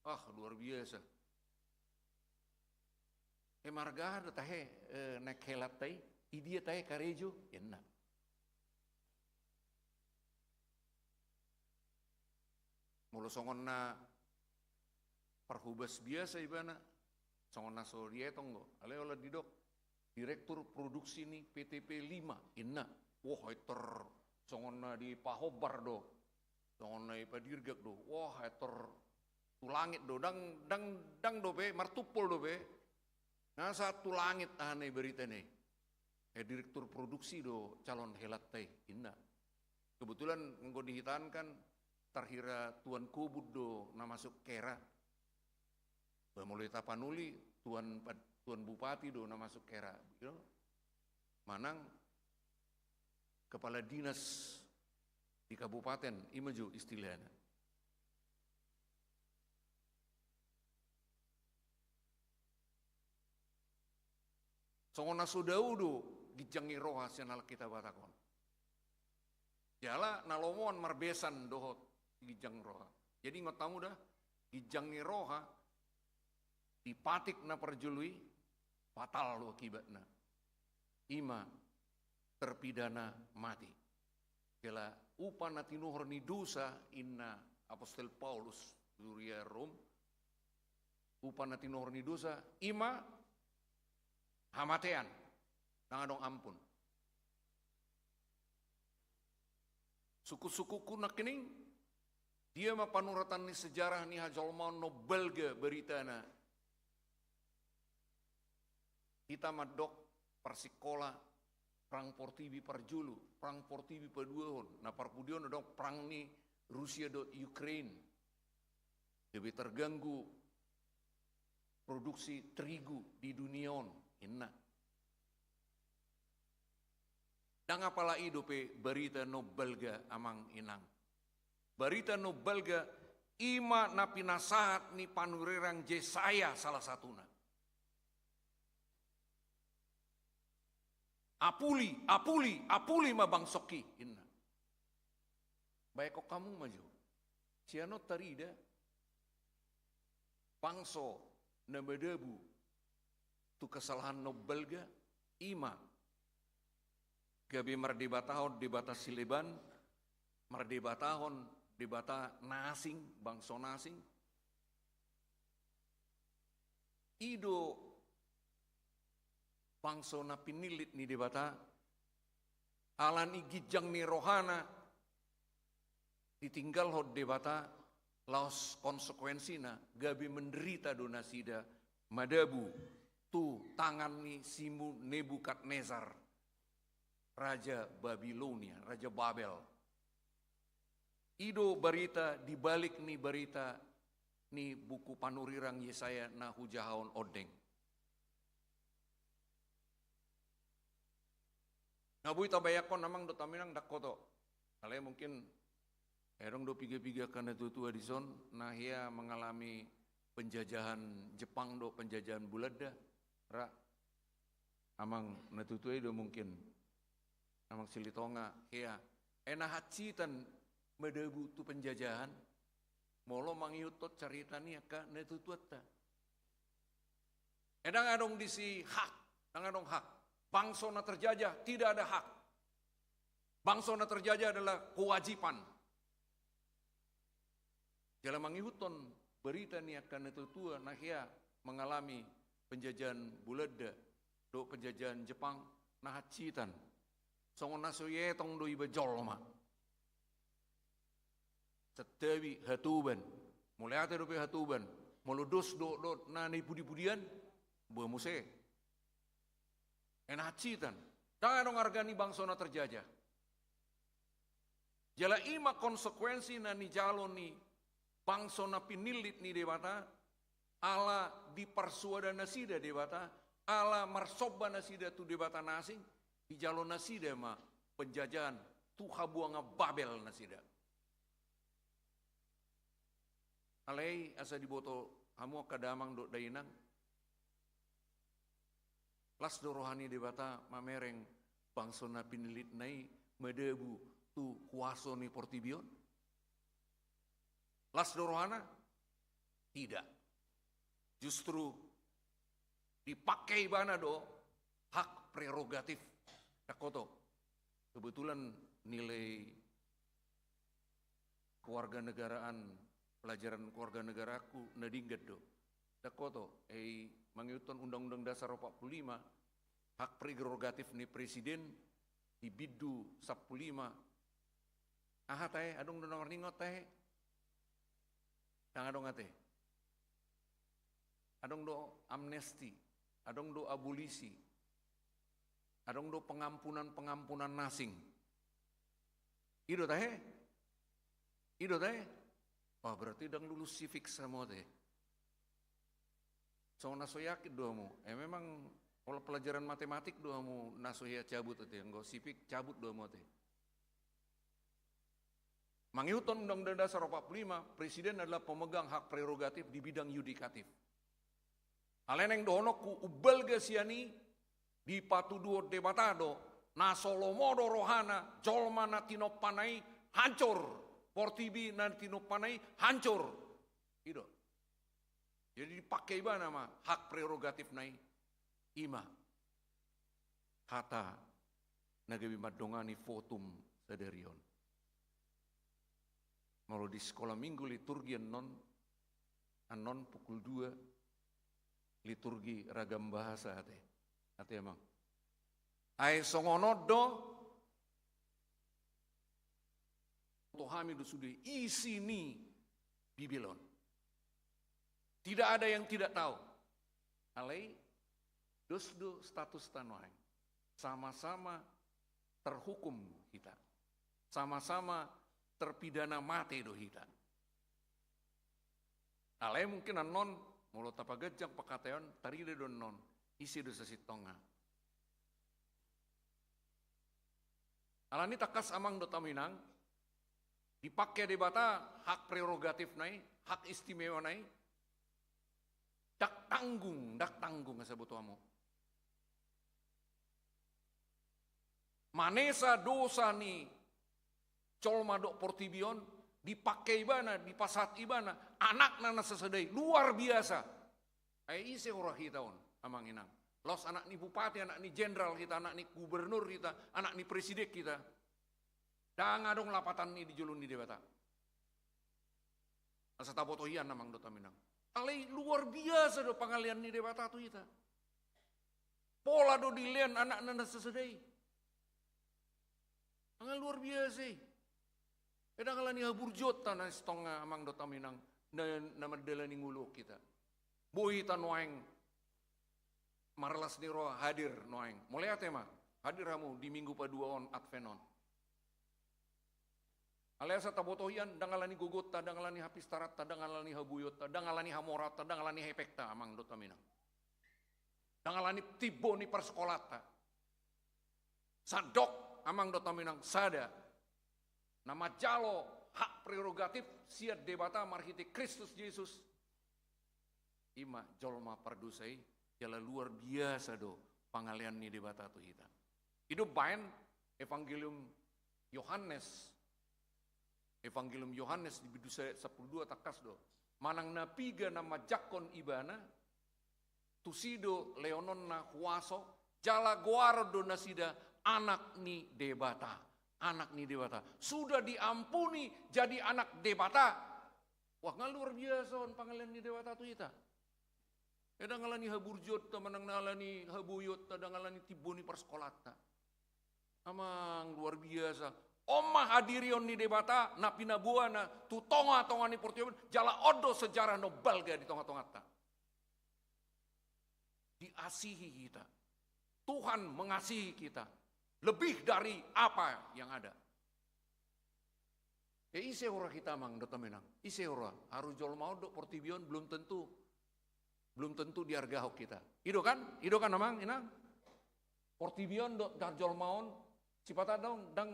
ah, luar biasa. E, marga aha do tahe, e, naeng helanta i, i dia tahe karejo, inna. Molo songon na parhobas biasa ibana, songon na so dietong do. Alai holan didok direktur produksi ni P T P lima, inna. Wah, i tor songon na dipahombar do. Songon na ipadirgak do. Wah, i tor tu langit do. Ndang, ndang, ndang dope, martumpol dope. Nga sahat tu langit aha na i berita na i. E, direktur produksi do calon helanta i, inna. Kebetulan anggo di hita an kan tarhira tuan kobun do na masuk hera. Ba molo hita panuli, tuan pad-, tuan bupati do na masuk hera. Gitu. Manang kepala dinas di kabupaten, i ma jo istilahna. Songon na so dao do ginjang ni roha sian halak hita Batak on. Jala na lomoan marbesan dohot ginjang ni roha. Jadi ingot hamu da, ginjang ni roha dipatik na parjolo i, fatal do akibatna. I ma terpidana mati. Jala upa na tinuhor ni dosa, inna apostel Paulus tu huria Rom, upa na tinuhor ni dosa i ma hamatean, ndang adong ampun. Sungkun-sungkunku nangkining, dia ma panuratan ni sejarah ni hajolmaon na umbalga beritana. Hita mandok parsikola, perang portibi parjolo, perang portibi paduahon, na parpudi on adong perang ni Rusia dohot Ukraine. Gabe terganggu produksi terigu di dunia on, inna. Ndang apala i dope barita na umbalga, amang inang. Barita na umbalga i ma na pinasahat ni panurirang Jesaya salah satuna. Apuli, apuli, apuli ma bangsongki, inna. Baen hamu ma jo. Sian on tarida bangso na madabu tu kesalahan na umbalga, i ma gabe mardebatahon debata sileban, mardebatahon debata na asing, bangso na asing. I do bangso na pinillit ni Debata, ala ni ginjang ni rohana, ditinggalhon Debata, laos konsekuensina gabe menderita do nasida madabu tu tangan ni si Nebukadnesar, raja Babilonia, raja Babel. I do barita di balik ni barita ni buku panurirang Jesaya na hujahahon ondeng. Na boi tabayangkon amang dohot inang, ndang hoto. Alai mungkin adong do piga-piga angka na tua-tua dison na hea mengalami penjajahan Jepang dohot penjajahan Bulanda, ra. Amang na tua-tua i do mungkin. Amang Silitonga, hea. Ai na hansitan madabu tu penjajahan, molo mangihuthon carita ni angka na tua-tuanta. Ai ndang adong disi hak, ndang adong hak. Bangso na terjajah tidak ada hak. Bangso na terjajah adalah kewajiban. Jala mangihuthon barita ni angka na tua-tua na hea mengalami penjajahan Bulanda dohot penjajahan Jepang, na hansitan. Songon na so ietong do iba jolma. Santabi hatoban. Mauliate dope hatoban. Molo dos dohot na nipudi-pudian, boha muse. Ai na hansitan. Ndang adong arga ni bangso na terjajah. Jala i ma konsekuensi na nijalo ni bangso na pinillit ni Debata, ala diparsuada nasida Debata, ala marsomba nasida tu debata na asing, dijalo nasida ma penjajahan, tu habuangan Babel nasida. Alai asa diboto hamu angka damang dohot dainang, las do roha ni Debata mamereng bangso na pinillitna i madabu tu huaso ni portibi on? Las do rohana? Tidak. Justru dipake ibana do hak prerogatif. Ndang oto. Kebetulan nilai kewarganegaraan, pelajaran kewarganegaraan na denggan do. Ndang oto, ai mangihuthon Undang-Undang Dasar opat puluh lima, hak prerogatif ni presiden di bindu sampulu lima. Aha tahe, adong do na marningot tahe? Ndang adong ate. Adong do amnesti, adong do abolisi, adong do pengampunan-pengampunan na asing. I do tahe? I do tahe? Wah, berarti ndang lulus sivik hamu ate. Songon na so yakin do hamu. Eh, memang, kalau pelajaran matematik do hamu na so hea cabut ate, anggo sivik cabut do hamu ate. Mangihuthon Undang-Undang Dasar opat puluh lima, presiden adalah pemegang hak prerogatif di bidang yudikatif. Alai naeng dohononku, umbalga sian i dipatuduhon Debata do, na so lomo do rohana, jolma na tinompana i hancur, portibi na tinompana i hancur. I do. Jadi dipake ibana ma hak prerogatifna i. I ma hata na gabe mandongani votum sadari on. Molo di sekolah minggu liturgi annon, annon pukul dua, liturgi ragam bahasa ate. Ate amang. Ai songon on do, boto hami do sude isi ni Bibel on. Tidak ada yang tidak tahu. Alai dos do status ta nuaeng. Sama-sama terhukum hita. Sama-sama terpidana mate do hita. Alai mungkin annon, molo tapaganjang pangkataion, tarida do annon, ise do sasintongna. Alani tangkas amang dohot hamu inang, dipake Debata hak prerogatifna i, hak istimewana i, ndang tanggung, ndang tanggung, asa boto hamu. Manesa dosa ni jolma dohot portibi on, dipake ibana, dipasahat ibana, anakna na sasada i, luar biasa. Ai ise roha hita on, amang inang. Laos anak ni bupati, anak ni jenderal hita, anak ni gubernur hita, anak ni presiden hita. Ndang adong lapatan i di jolo ni Debata. Asa taboto hian amang dohot hamu inang. Alai luar biasa do pangalean ni Debata tu hita. Pola do dilean anakna na sasada i. Angka luar biasa i. Ndang alani haburjuonta na sintong amang dohot hamu inang na, na mandalani ngolu hita. Boi hita nuaeng marlas ni roha hadir nuaeng. Mauliate ma, hadir hamu di minggu paduahon Advent on. Alai asa taboto hian, ndang alani gogonta, ndang alani hapistaranta, ndang alani habuionta, ndang alani hamoraonta, ndang alani hepengta amang dohot hamu inang. Ndang alani timbo ni parsakolanta. Sandok amang dohot hamu inang, sada na manjalo hak prerogatif sian Debata marhite Kristus Jesus, i ma jolma pardosa i, jala luar biasa do pangalean ni Debata tu hita. I do umbaen Evangelium Yohanes, Evangelium Yohanes di bindu sa-, sampulu dua tangkas do. Manang na piga na manjangkon ibana, tusi do leononna huaso, jala goaron do nasida anak ni Debata. Anak ni Debata. Sudah diampuni jadi anak Debata. Wah, nga luar biasa on pangalean ni Debata tu hita. Ndang alani haburjuonta, manang ndang alani habuionta, ndang alani timbo ni parsakolanta. Amang, luar biasa. On ma hadirion ni Debata na pinaboana tu tonga-tonga ni portibi on, jala on do sejarah na umbalga di tonga-tonganta. Diasihi hita. Tuhan mengasihi kita lebih dari apa yang ada. E, ise hura hita, Amang dohot Inang? Ise hura? Haru jolma on dohot portibi on belum tentu, belum tentu diargahon hita. I do kan? I do kan, Amang Inang? Portibi on dohot hajolmaon, sipata ndang, ndang,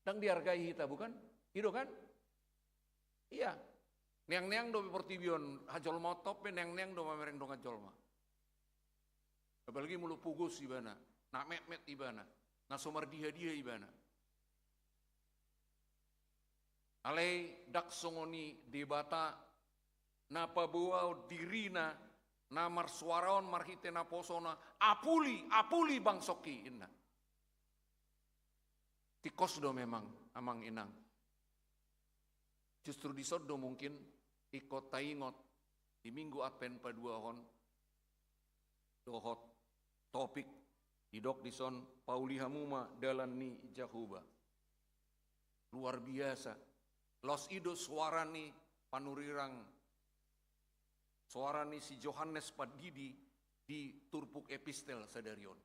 ndang diargai hita, bukan? I do kan? Ia. Neang-neang do portibi on, hajolmaon tong pe neang-neang do mamereng dongan jolma. Apalagi molo pogos ibana, na metmet ibana, na so mardiha-diha ibana. Alai ndang songon i Debata, na paboaon dirina, na marsuaraon marhite naposona, "Apuli, apuli bangsongki," ninna. Tingkos do memang, Amang Inang. Justru dison do mungkin ingkon taingot di Minggu Advent paduahon, dohot topik didok dison, "Pauli hamu ma dalan ni Jahowa." Luar biasa. Laos i do suara ni panurirang, suara ni si Johannes Pandidi di turpuk epistel sadari on.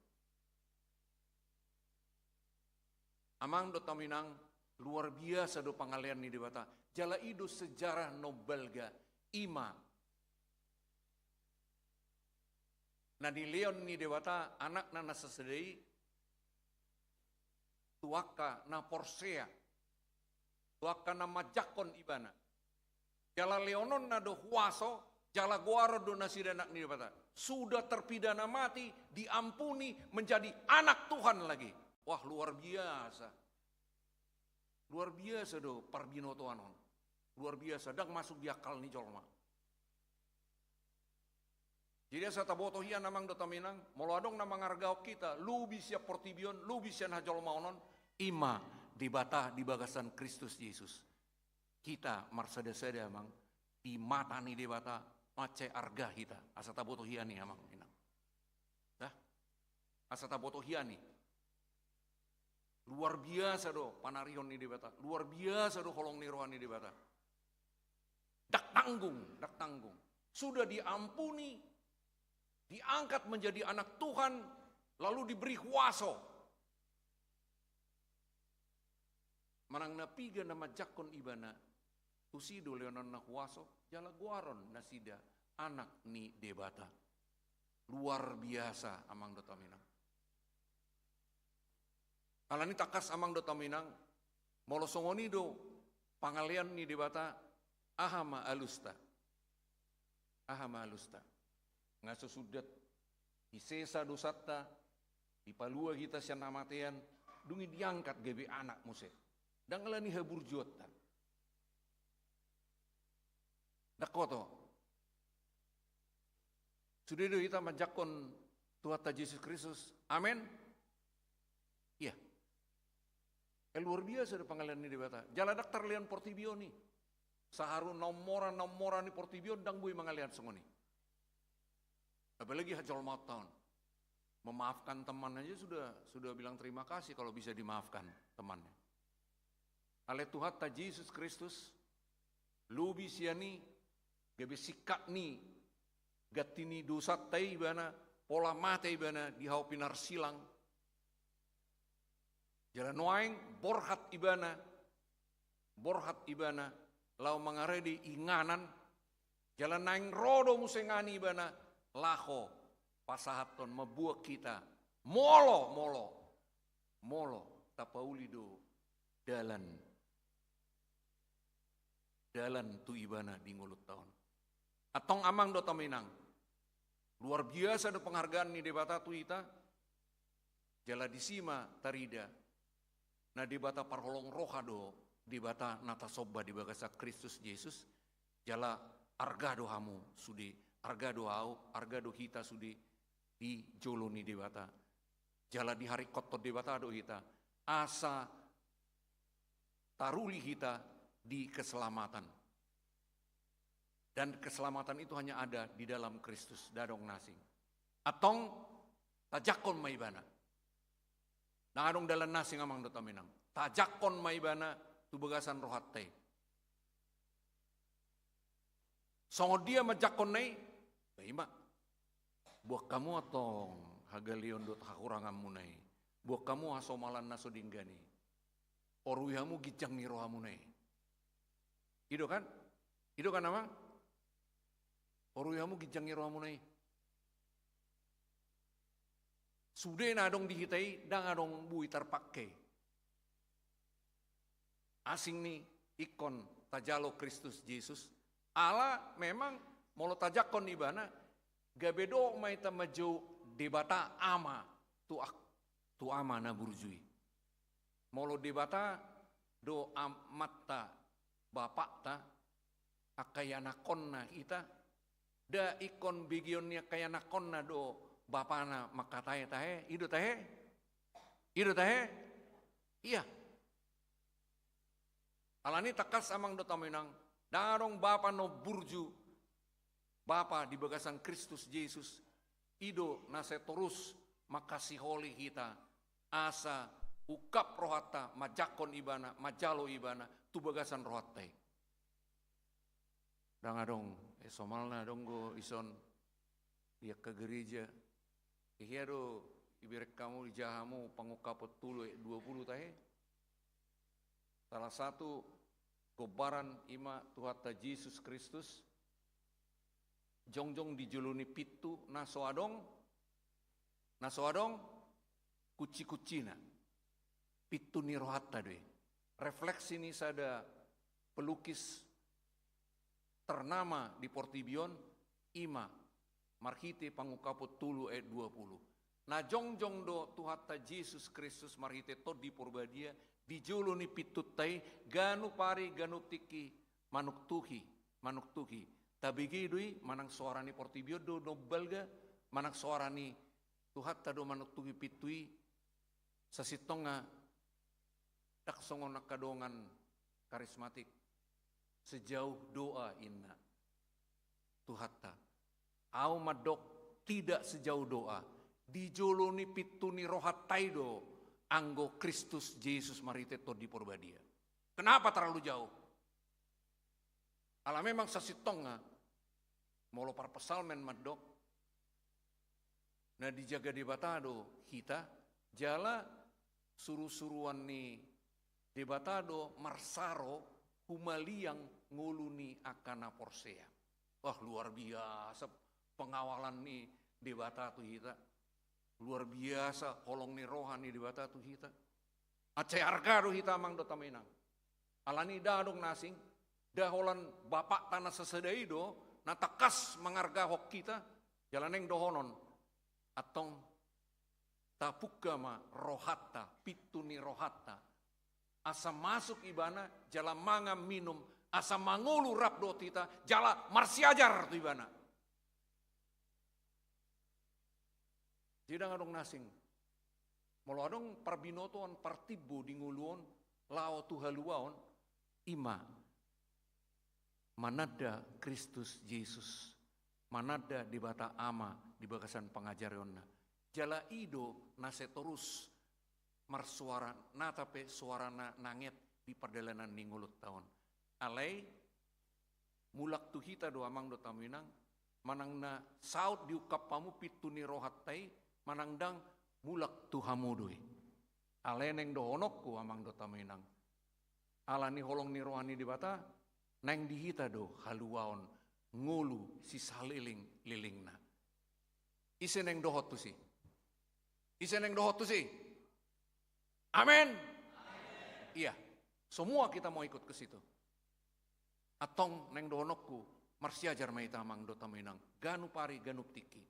Amang dohot Inang, luar biasa do pangalean ni Debata. Jala i do sejarah na umbalga, i ma na nilehon ni Debata Anakna na sasada i tu angka na porsea, tu angka na manjangkon ibana. Jala lehononna do huaso, jala goaron do nasida anak ni Debata. Sudah terpidana mati, diampuni, menjadi anak Tuhan lagi. Wah, luar biasa. Luar biasa do parbinotoan on. Luar biasa, ndang masuk di akal ni jolma. Jadi asa taboto hian, Amang dohot Inang, molo adong na mangargahon hita, lobi sian portibi on, lobi sian hajolmaon on, i ma Debata di bagasan Kristus Jesus. Hita marsada-sada, Amang, di mata ni Debata, mansai arga hita, asa taboto hian i, Amang Inang. Dah? Asa taboto hian i. Luar biasa do panarihon ni Debata, luar biasa do holong ni roha ni Debata. Ndang tanggung, ndang tanggung. Sudah diampuni, diangkat menjadi anak Tuhan, lalu diberi huaso. Manang na piga na manjangkon ibana, tusi do lehononna huaso, jala goaron nasida anak ni Debata. Luar biasa, Amang dohot Inang. Alani tangkas, Amang dohot Inang, molo songon i do pangalean ni Debata, aha ma alusta? Aha ma alusta? Nga so sundat disesa dosanta, dipalua hita sian hamatean, dung i diangkat gabe anak muse. Ndang alani haburjuonta. Ndang oto. Sude do hita manjangkon Tuhanta Jesus Kristus. Amen. Ia. E, luar biasa do pangalean ni Debata. Jala ndang tarlean portibi on i. Saharu na ummoran, na ummoran ni portibi on ndang boi mangalean songon i. Apalagi hajolmaonta on. Memaafkan teman aja sudah, sudah bilang terima kasih kalau bisa dimaafkan temannya. Alai Tuhanta Jesus Kristus, lobi sian i, gabe singkat ni ganti ni dosanta i ibana, pola mate ibana di hau pinarsilang. Jala nuaeng borhat ibana, borhat ibana, laho mangarade inganan, jala naeng ro do muse ngani ibana, laho pasahathon mambuat hita, molo, molo, molo, tapauli do dalan, dalan tu ibana di ngolunta on. Antong, Amang dohot Inang, luar biasa do penghargaan ni Debata tu hita, jala disi ma tarida, na Debata parholong roha do, Debata na tasomba di bagasan Kristus Jesus, jala arga do hamu sude, arga do ahu, arga do hita sude di jolo ni Debata. Jala diharingkothon Debata do hita, asa taruli hita di keselamatan. Dan keselamatan itu hanya ada di dalam Kristus, ndang adong na asing. Antong, tajangkon ma ibana. Ndang adong dalan na asing, Amang dohot Inang. Tajangkon ma ibana tu bagasan rohanta i. Songon dia manjangkonna i? Ba i ma. Boan hamu antong hagaleon dohot hahuranganmuna i. Boan hamu hasomalan na so denggan i. Orui hamu ginjang ni rohamuna i. I do kan? I do kan, Amang? Huorui hamu ginjang ni rohamuna i. Sude na adong di hita i ndang adong boi tarpangke. Asing ni ingkon tajalo Kristus Jesus. Ala memang molo tajangkon ibana, gabe dohot ma hita manjou Debata Ama tu, tu Ama na burju i. Molo Debata do Amanta, Bapakta, angka ianakkonna hita, nda ingkon begeon ni angka ianakkonna do Bapana mangkatahe tahe, i do tahe? I do tahe? Ia. Alani tangkas, Amang dohot hamu Inang, ndang adong Bapa na burju, Bapa di bagasan Kristus Jesus. I do na sai torus mangkasiholi hita, asa ungkap rohanta manjangkon ibana, manjalo ibana tu bagasan rohanta i. Ndang adong, eh, somalna adong do dison di angka gereja. Hea do ibereng hamu, dijaha hamu Pangungkapon tolu ayat dua puluh tahe. Salah satu gombaran i ma Tuhanta Jesus Kristus jongjong di jolo ni pintu na so adong, na so adong kunci-kuncina. Pintu ni rohanta do i. Refleksi ni sada pelukis ternama di portibi on, i ma marhite Pangungkapon tolu ayat dua puluh. Na jongjong do Tuhanta Jesus Kristus marhite Tondi Porbadia di jolo ni pintunta i, ganup ari ganup tingki manuktuhi, manuktuhi. Tabege do i manang soara ni portibi on do na umbalga, manang soara ni Tuhanta do manuktuhi pintu i. Sasintongna ndang songon angka dongan karismatik, sejauh doa, inna Tuhanta. Au mandok, tidak sejauh doa. Di jolo ni pintu ni rohanta i do anggo Kristus Jesus marhite Tondi Porbadia. Kenapa terlalu jauh? Ala memang sasintongna, molo parpsalmen mandok, na dijaga Debata do hita, jala surusuruan ni Debata do marsaro humaliang ngolu ni angka na porsea. Wah, luar biasa pengawalan ni Debata tu hita. Luar biasa holong ni roha ni Debata tu hita. Mansai arga do hita, Amang dohot hamu Inang. Alani ndang adong na asing, nda holan Bapakta na sasada i do na tangkas mangargahon hita, jala naeng dohonon, antong tapungka ma rohanta, pintu ni rohanta, asa masuk ibana, jala mangan minum, asa mangolu rap dohot hita, jala marsiajar tu ibana. Jadi ndang adong na asing. Molo adong parbinotoan, partimbo di ngolu on laho tu haluaon, i ma mananda Kristus Jesus, mananda Debata Ama di bagasan pangajarionna. Jala i do na sai torus marsoara, nata pe soarana nanget di pardalanan ni ngolunta on. Alai mulak tu hita do, Amang dohot hamu Inang, manang na saut diungkap hamu pintu ni rohanta i manang ndang, mulak tu hamu do i. Alai naeng dohononku, Amang dohot hamu Inang, ala ni holong ni roha ni Debata, naeng di hita do haluaon ngolu sisalelenglelengna. Ise naeng dohot tusi? Ise naeng dohot tusi? Amen. Iya. Semua kita mau ikut ke situ. Antong naeng dohononku, marsiajar ma hita, Amang dohot hamu Inang, ganup ari ganup tingki.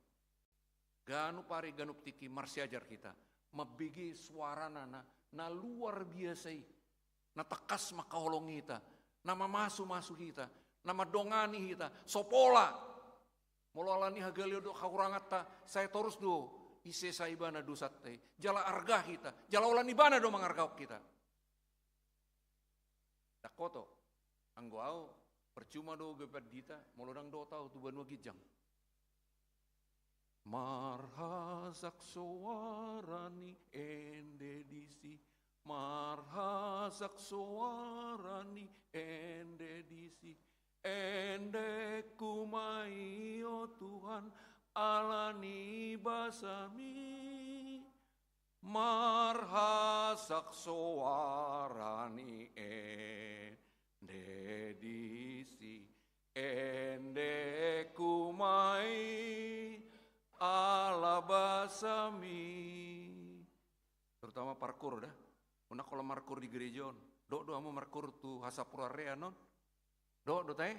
Ganup ari ganup tingki marsiajar hita, mambege soarana na, na luar biasa i, na tangkas mangkaholongi hita, na mamasumasu hita, na mandongani hita. So pola molo ala ni hagaleon dohot hahuranganta, sai torus do isesa ibana dosanta i, jala arga hita, jala holan ibana do mangargahon hita. Ndang hoto, anggo au, percuma do gabe pandita molo ndang dohot au tu banua ginjang. Marhasak soara ni ende disi, marhasak soara ni ende disi. Endengku ma i, o Tuhan, ala ni basami. Marhasak soara ni ende Ede disi endekku ma i, ala basami. Terutama parkur da. Unang holan markur di gereja on. Dohot do hamu markur tu hasampuran rean on? Dohot do tahe?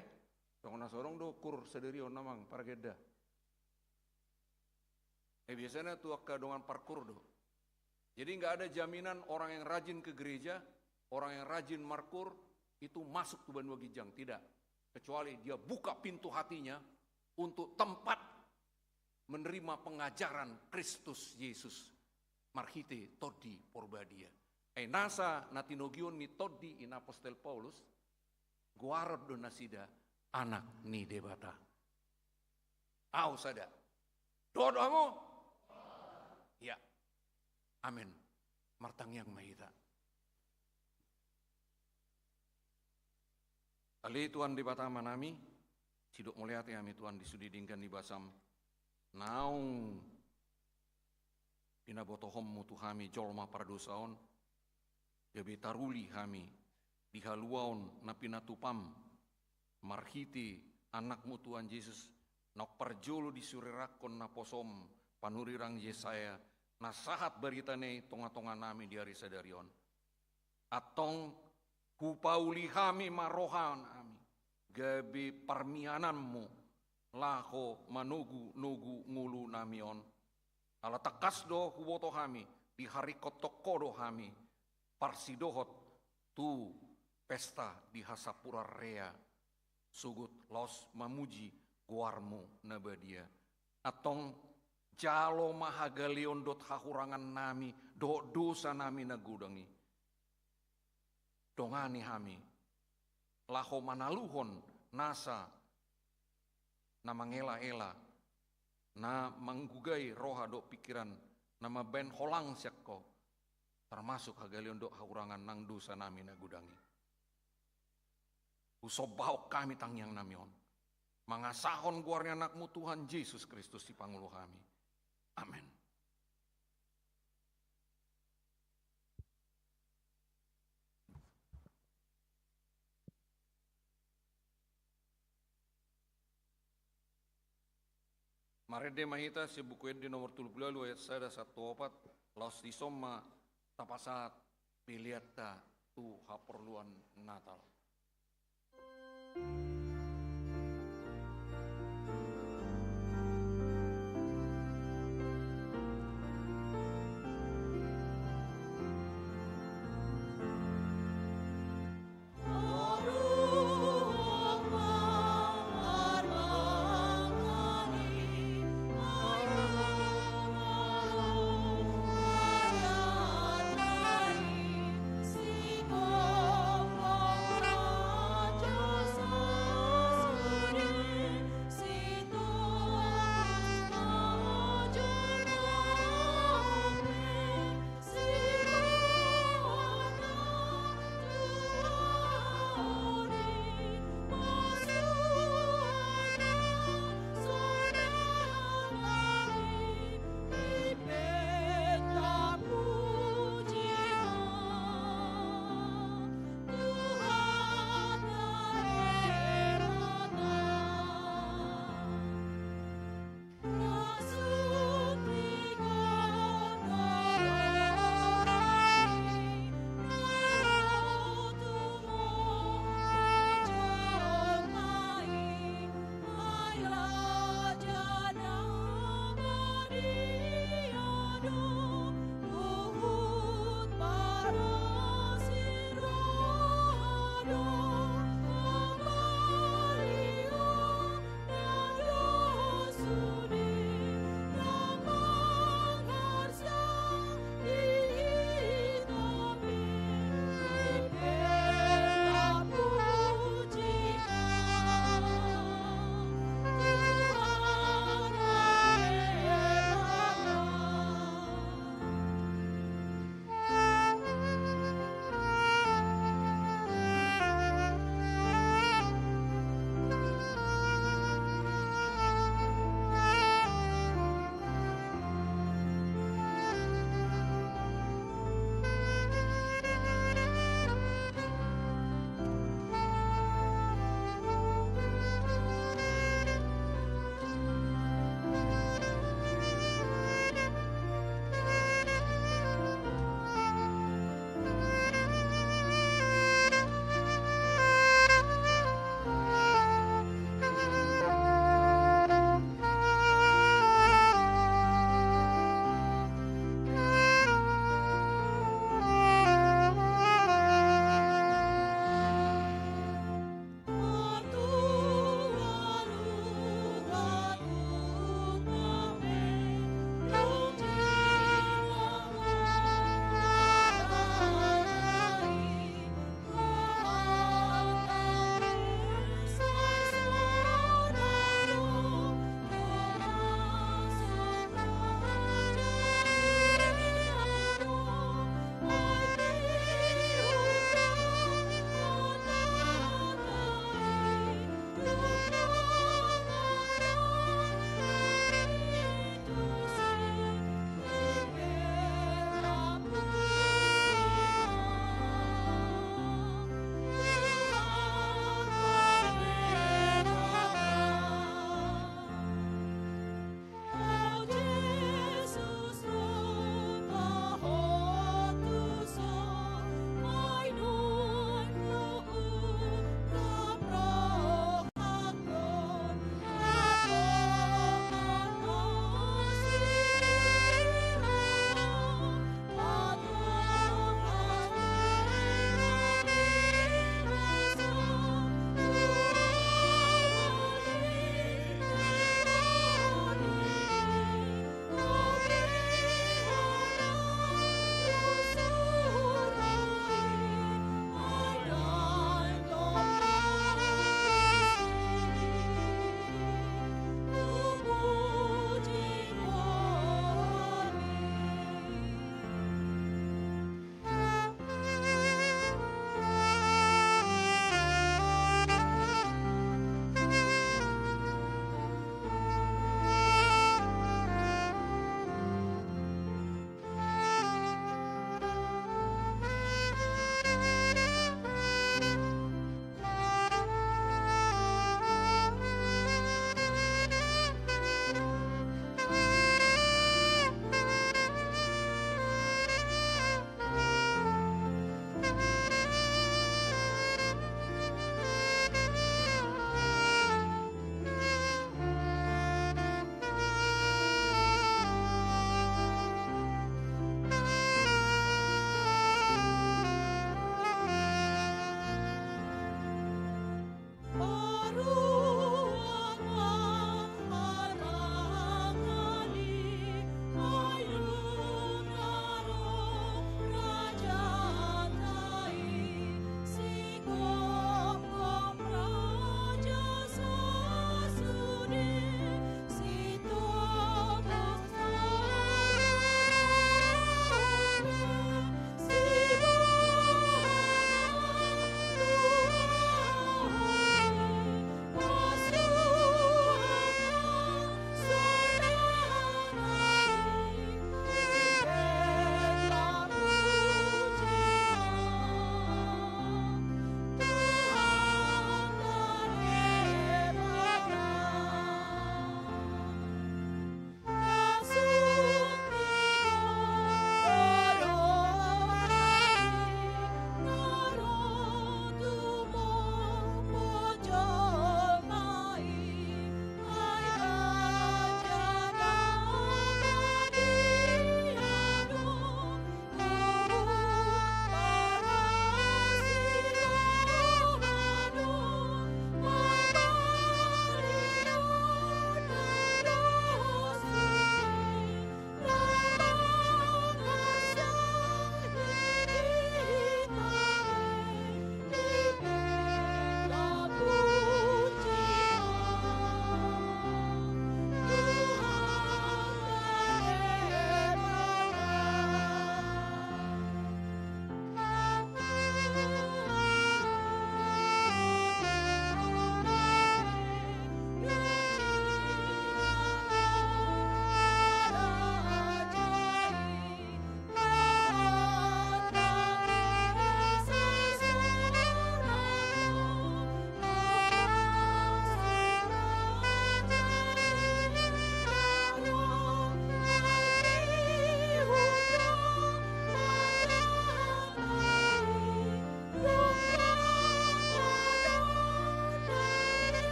Songon na so adong do kur sadari on amang pargenda. Eh, biasanya tu angka dongan parkur do. Jadi nggak ada jaminan orang yang rajin ke gereja, orang yang rajin markur, itu masuk tu banua ginjang. Tidak. Kecuali dia buka pintu hatinya untuk tempat menerima pengajaran Kristus Yesus marhite Tondi Porbadia. Ai nasa na tinogihon ni Tondi i na apostel Paulus, goaron do nasida anak ni Debata. Au sada. Dohot do hamu? Ya. Amen. Martangiang ma hita. Ale Tuhan Debata Amanami, sidok mauliate hami Tuhan di sude denggan ni basam naung pinabotohonmu tu hami jolma pardosa on, gabe taruli hami di haluaon na pinatupam marhite Anakmu Tuhan Jesus, naung parjolo disurirakkon naposom panurirang Jesaya, na sahat baritana i tongatonganami di ari sadari on. Antong hupauli hami ma rohanami, gabe parmiananmu laho manogunogu ngolunami on. Ala tangkas do huboto hami diharingkothon ho do hami parsidohot tu pesta di hasampuran rea, sogot laos mamuji goarmu na badia. Antong jalo ma hagaleon dohot hahurangannami dohot dosanami na godang i. Dongani hami laho manaluhon nasa na mangelaela, na manggugai roha dohot pingkiran, na mambahen holang sian ho, tarmasuk hagaleon dohot hahurangan nang dosanami na godang i. Husombahon hami tangiangnami on mangasahon goar ni Anakmu Tuhan Jesus Kristus Sipangolu hami. Amen. Marende ma hita sian Buku Ende nomor tolu pulu ualu ayat sada sahat tu opat, laos dison ma tapasahat peleanta tu haporluan Natal.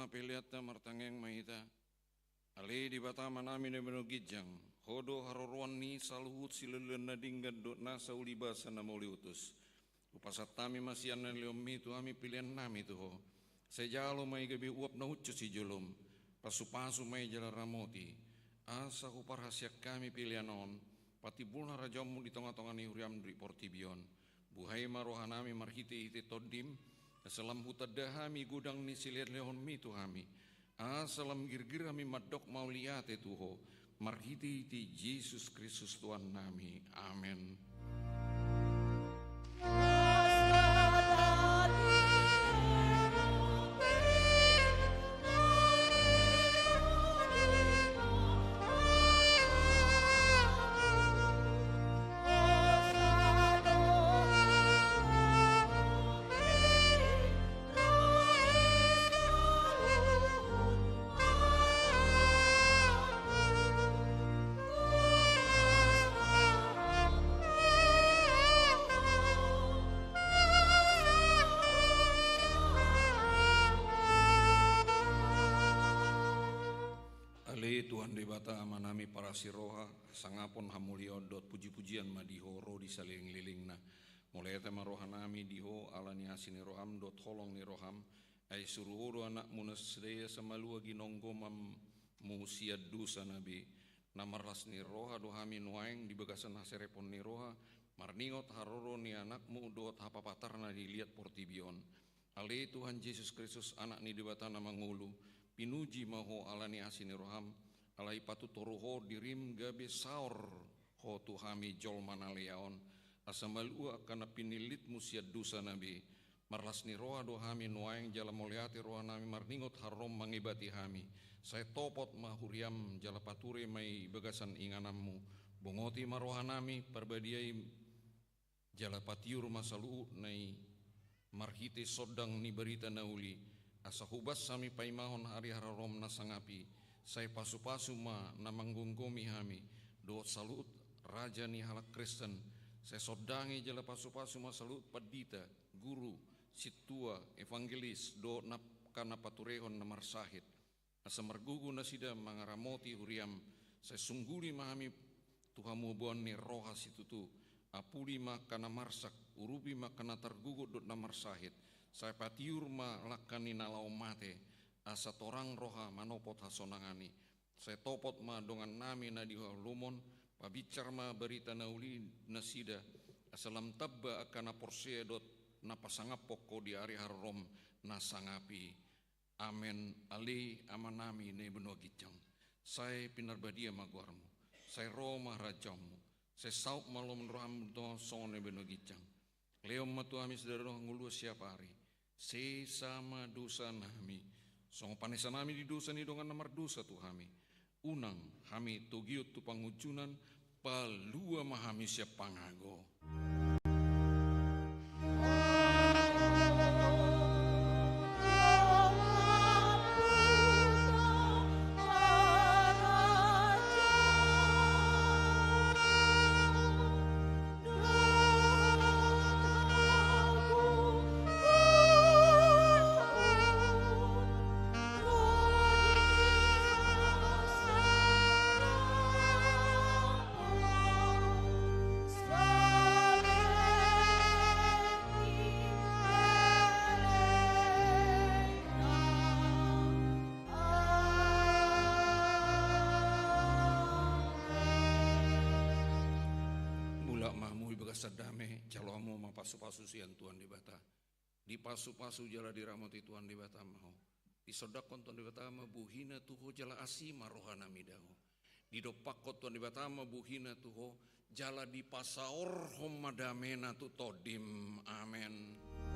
Peleanta, martangiang ma hita. Ale Debata Amanami na di banua ginjang, Ho do haroroan ni saluhut silehonlehon na denggan dohot nasa ulibasa na mauliutus. Hupasahat hami ma sian na nilehonMi tu hami peleannami tu Ho. Sai jalo ma i gabe uap na hushus di jolom. Pasupasu ma i jala ramoti, asa huparhaseang hami pelean on patimbul harajaonMu di tongatonga ni huriaM di portibi on. Buhai ma rohanami marhitehite TondiM, asa lam hutanda hami godang ni silehonlehonMi tu hami, asa lam girgir hami mandok mauliate tu Ho, marhitehite Jesus Kristus Tuhannami. Amen. Ale Tuhan Debata Amanami parasi roha, hasangapon, hamuliaon dohot pujipujian ma di Ho ro di salelenglelengna. Mauliate ma rohanami di Ho ala ni asi ni rohaM dohot holong ni rohaM, ai suru Ho do AnakMu na so sada i asa malua ginonggomon-Mu sian dosa na be. Na marlas ni roha do hami nuaeng di bagasan haserepon ni roha, marningot haroro ni AnakMu dohot hapapatarNa di liat portibi on. Ale Tuhan Jesus Kristus, Anak ni Debata na mangolu, pinuji ma Ho ala ni asi ni rohaM, alai patutoru Ho diriM gabe saor Ho tu hami jolma na lea on, asa malua angka na pinillitMu sian dosa na be. Marlas ni roha do hami nuaeng jala mauliate rohanami marningot haroroM mangebati hami. Sai topot ma huriaM jala pature ma i bagasan ingananMu. Bongoti ma rohanami, parbadiai jala patiur ma saluhutna i marhite sondang ni barita na uli, asa hobas hami paimahon ari haroroM na sangap i. Sai pasupasu ma na manggomgomi hami dohot saluhut raja ni halak Kristen. Sai sondangi jala pasupasu ma saluhut pandita, guru, sintua, evangelis dohot angka na paturehon na marsahit, asa margogo nasida mangaramoti huriaM. Sai sungguli ma hami tu hamubaon ni roha situtu. Apuli ma angka na marsak, urupi ma angka na targogot dohot na marsahit. Sai patiur ma langka ni na laho mate, asa torang roha manopot hasonangan i. Sai topot ma dongannami na di haholomon, pabinsar ma barita na uli nasida, asa lam tamba angka na porsea dohot na pasangaphon Ho di ari haroroM na sangap i. Amen. Ale Amanami na di banua ginjang, sai pinarbadia ma goarMu. Sai ro ma harajaonMu. Sai saut ma lomo ni rohaM tu tonga songon na di banua ginjang. Lehon ma tu hami sadari on hangoluan siapari. Sesa ma dosanami, songon panesanami di dosa ni dongan na mardosa tu hami. Unang hami togihon tu pangunjunan, palua ma hami sian pangago. Mulak ma hamu di bagasan dame, jalo hamu ma pasupasu sian Tuhan Debata. Dipasupasu jala diramoti Tuhan Debata ma ho. Disondangkon Tuhan Debata ma bohiNa tu ho jala asi ma rohaNa mida ho. Didompakkon Tuhan Debata ma bohiNa tu ho, jala dipasaorhon ma dameNa tu tondim. Amen.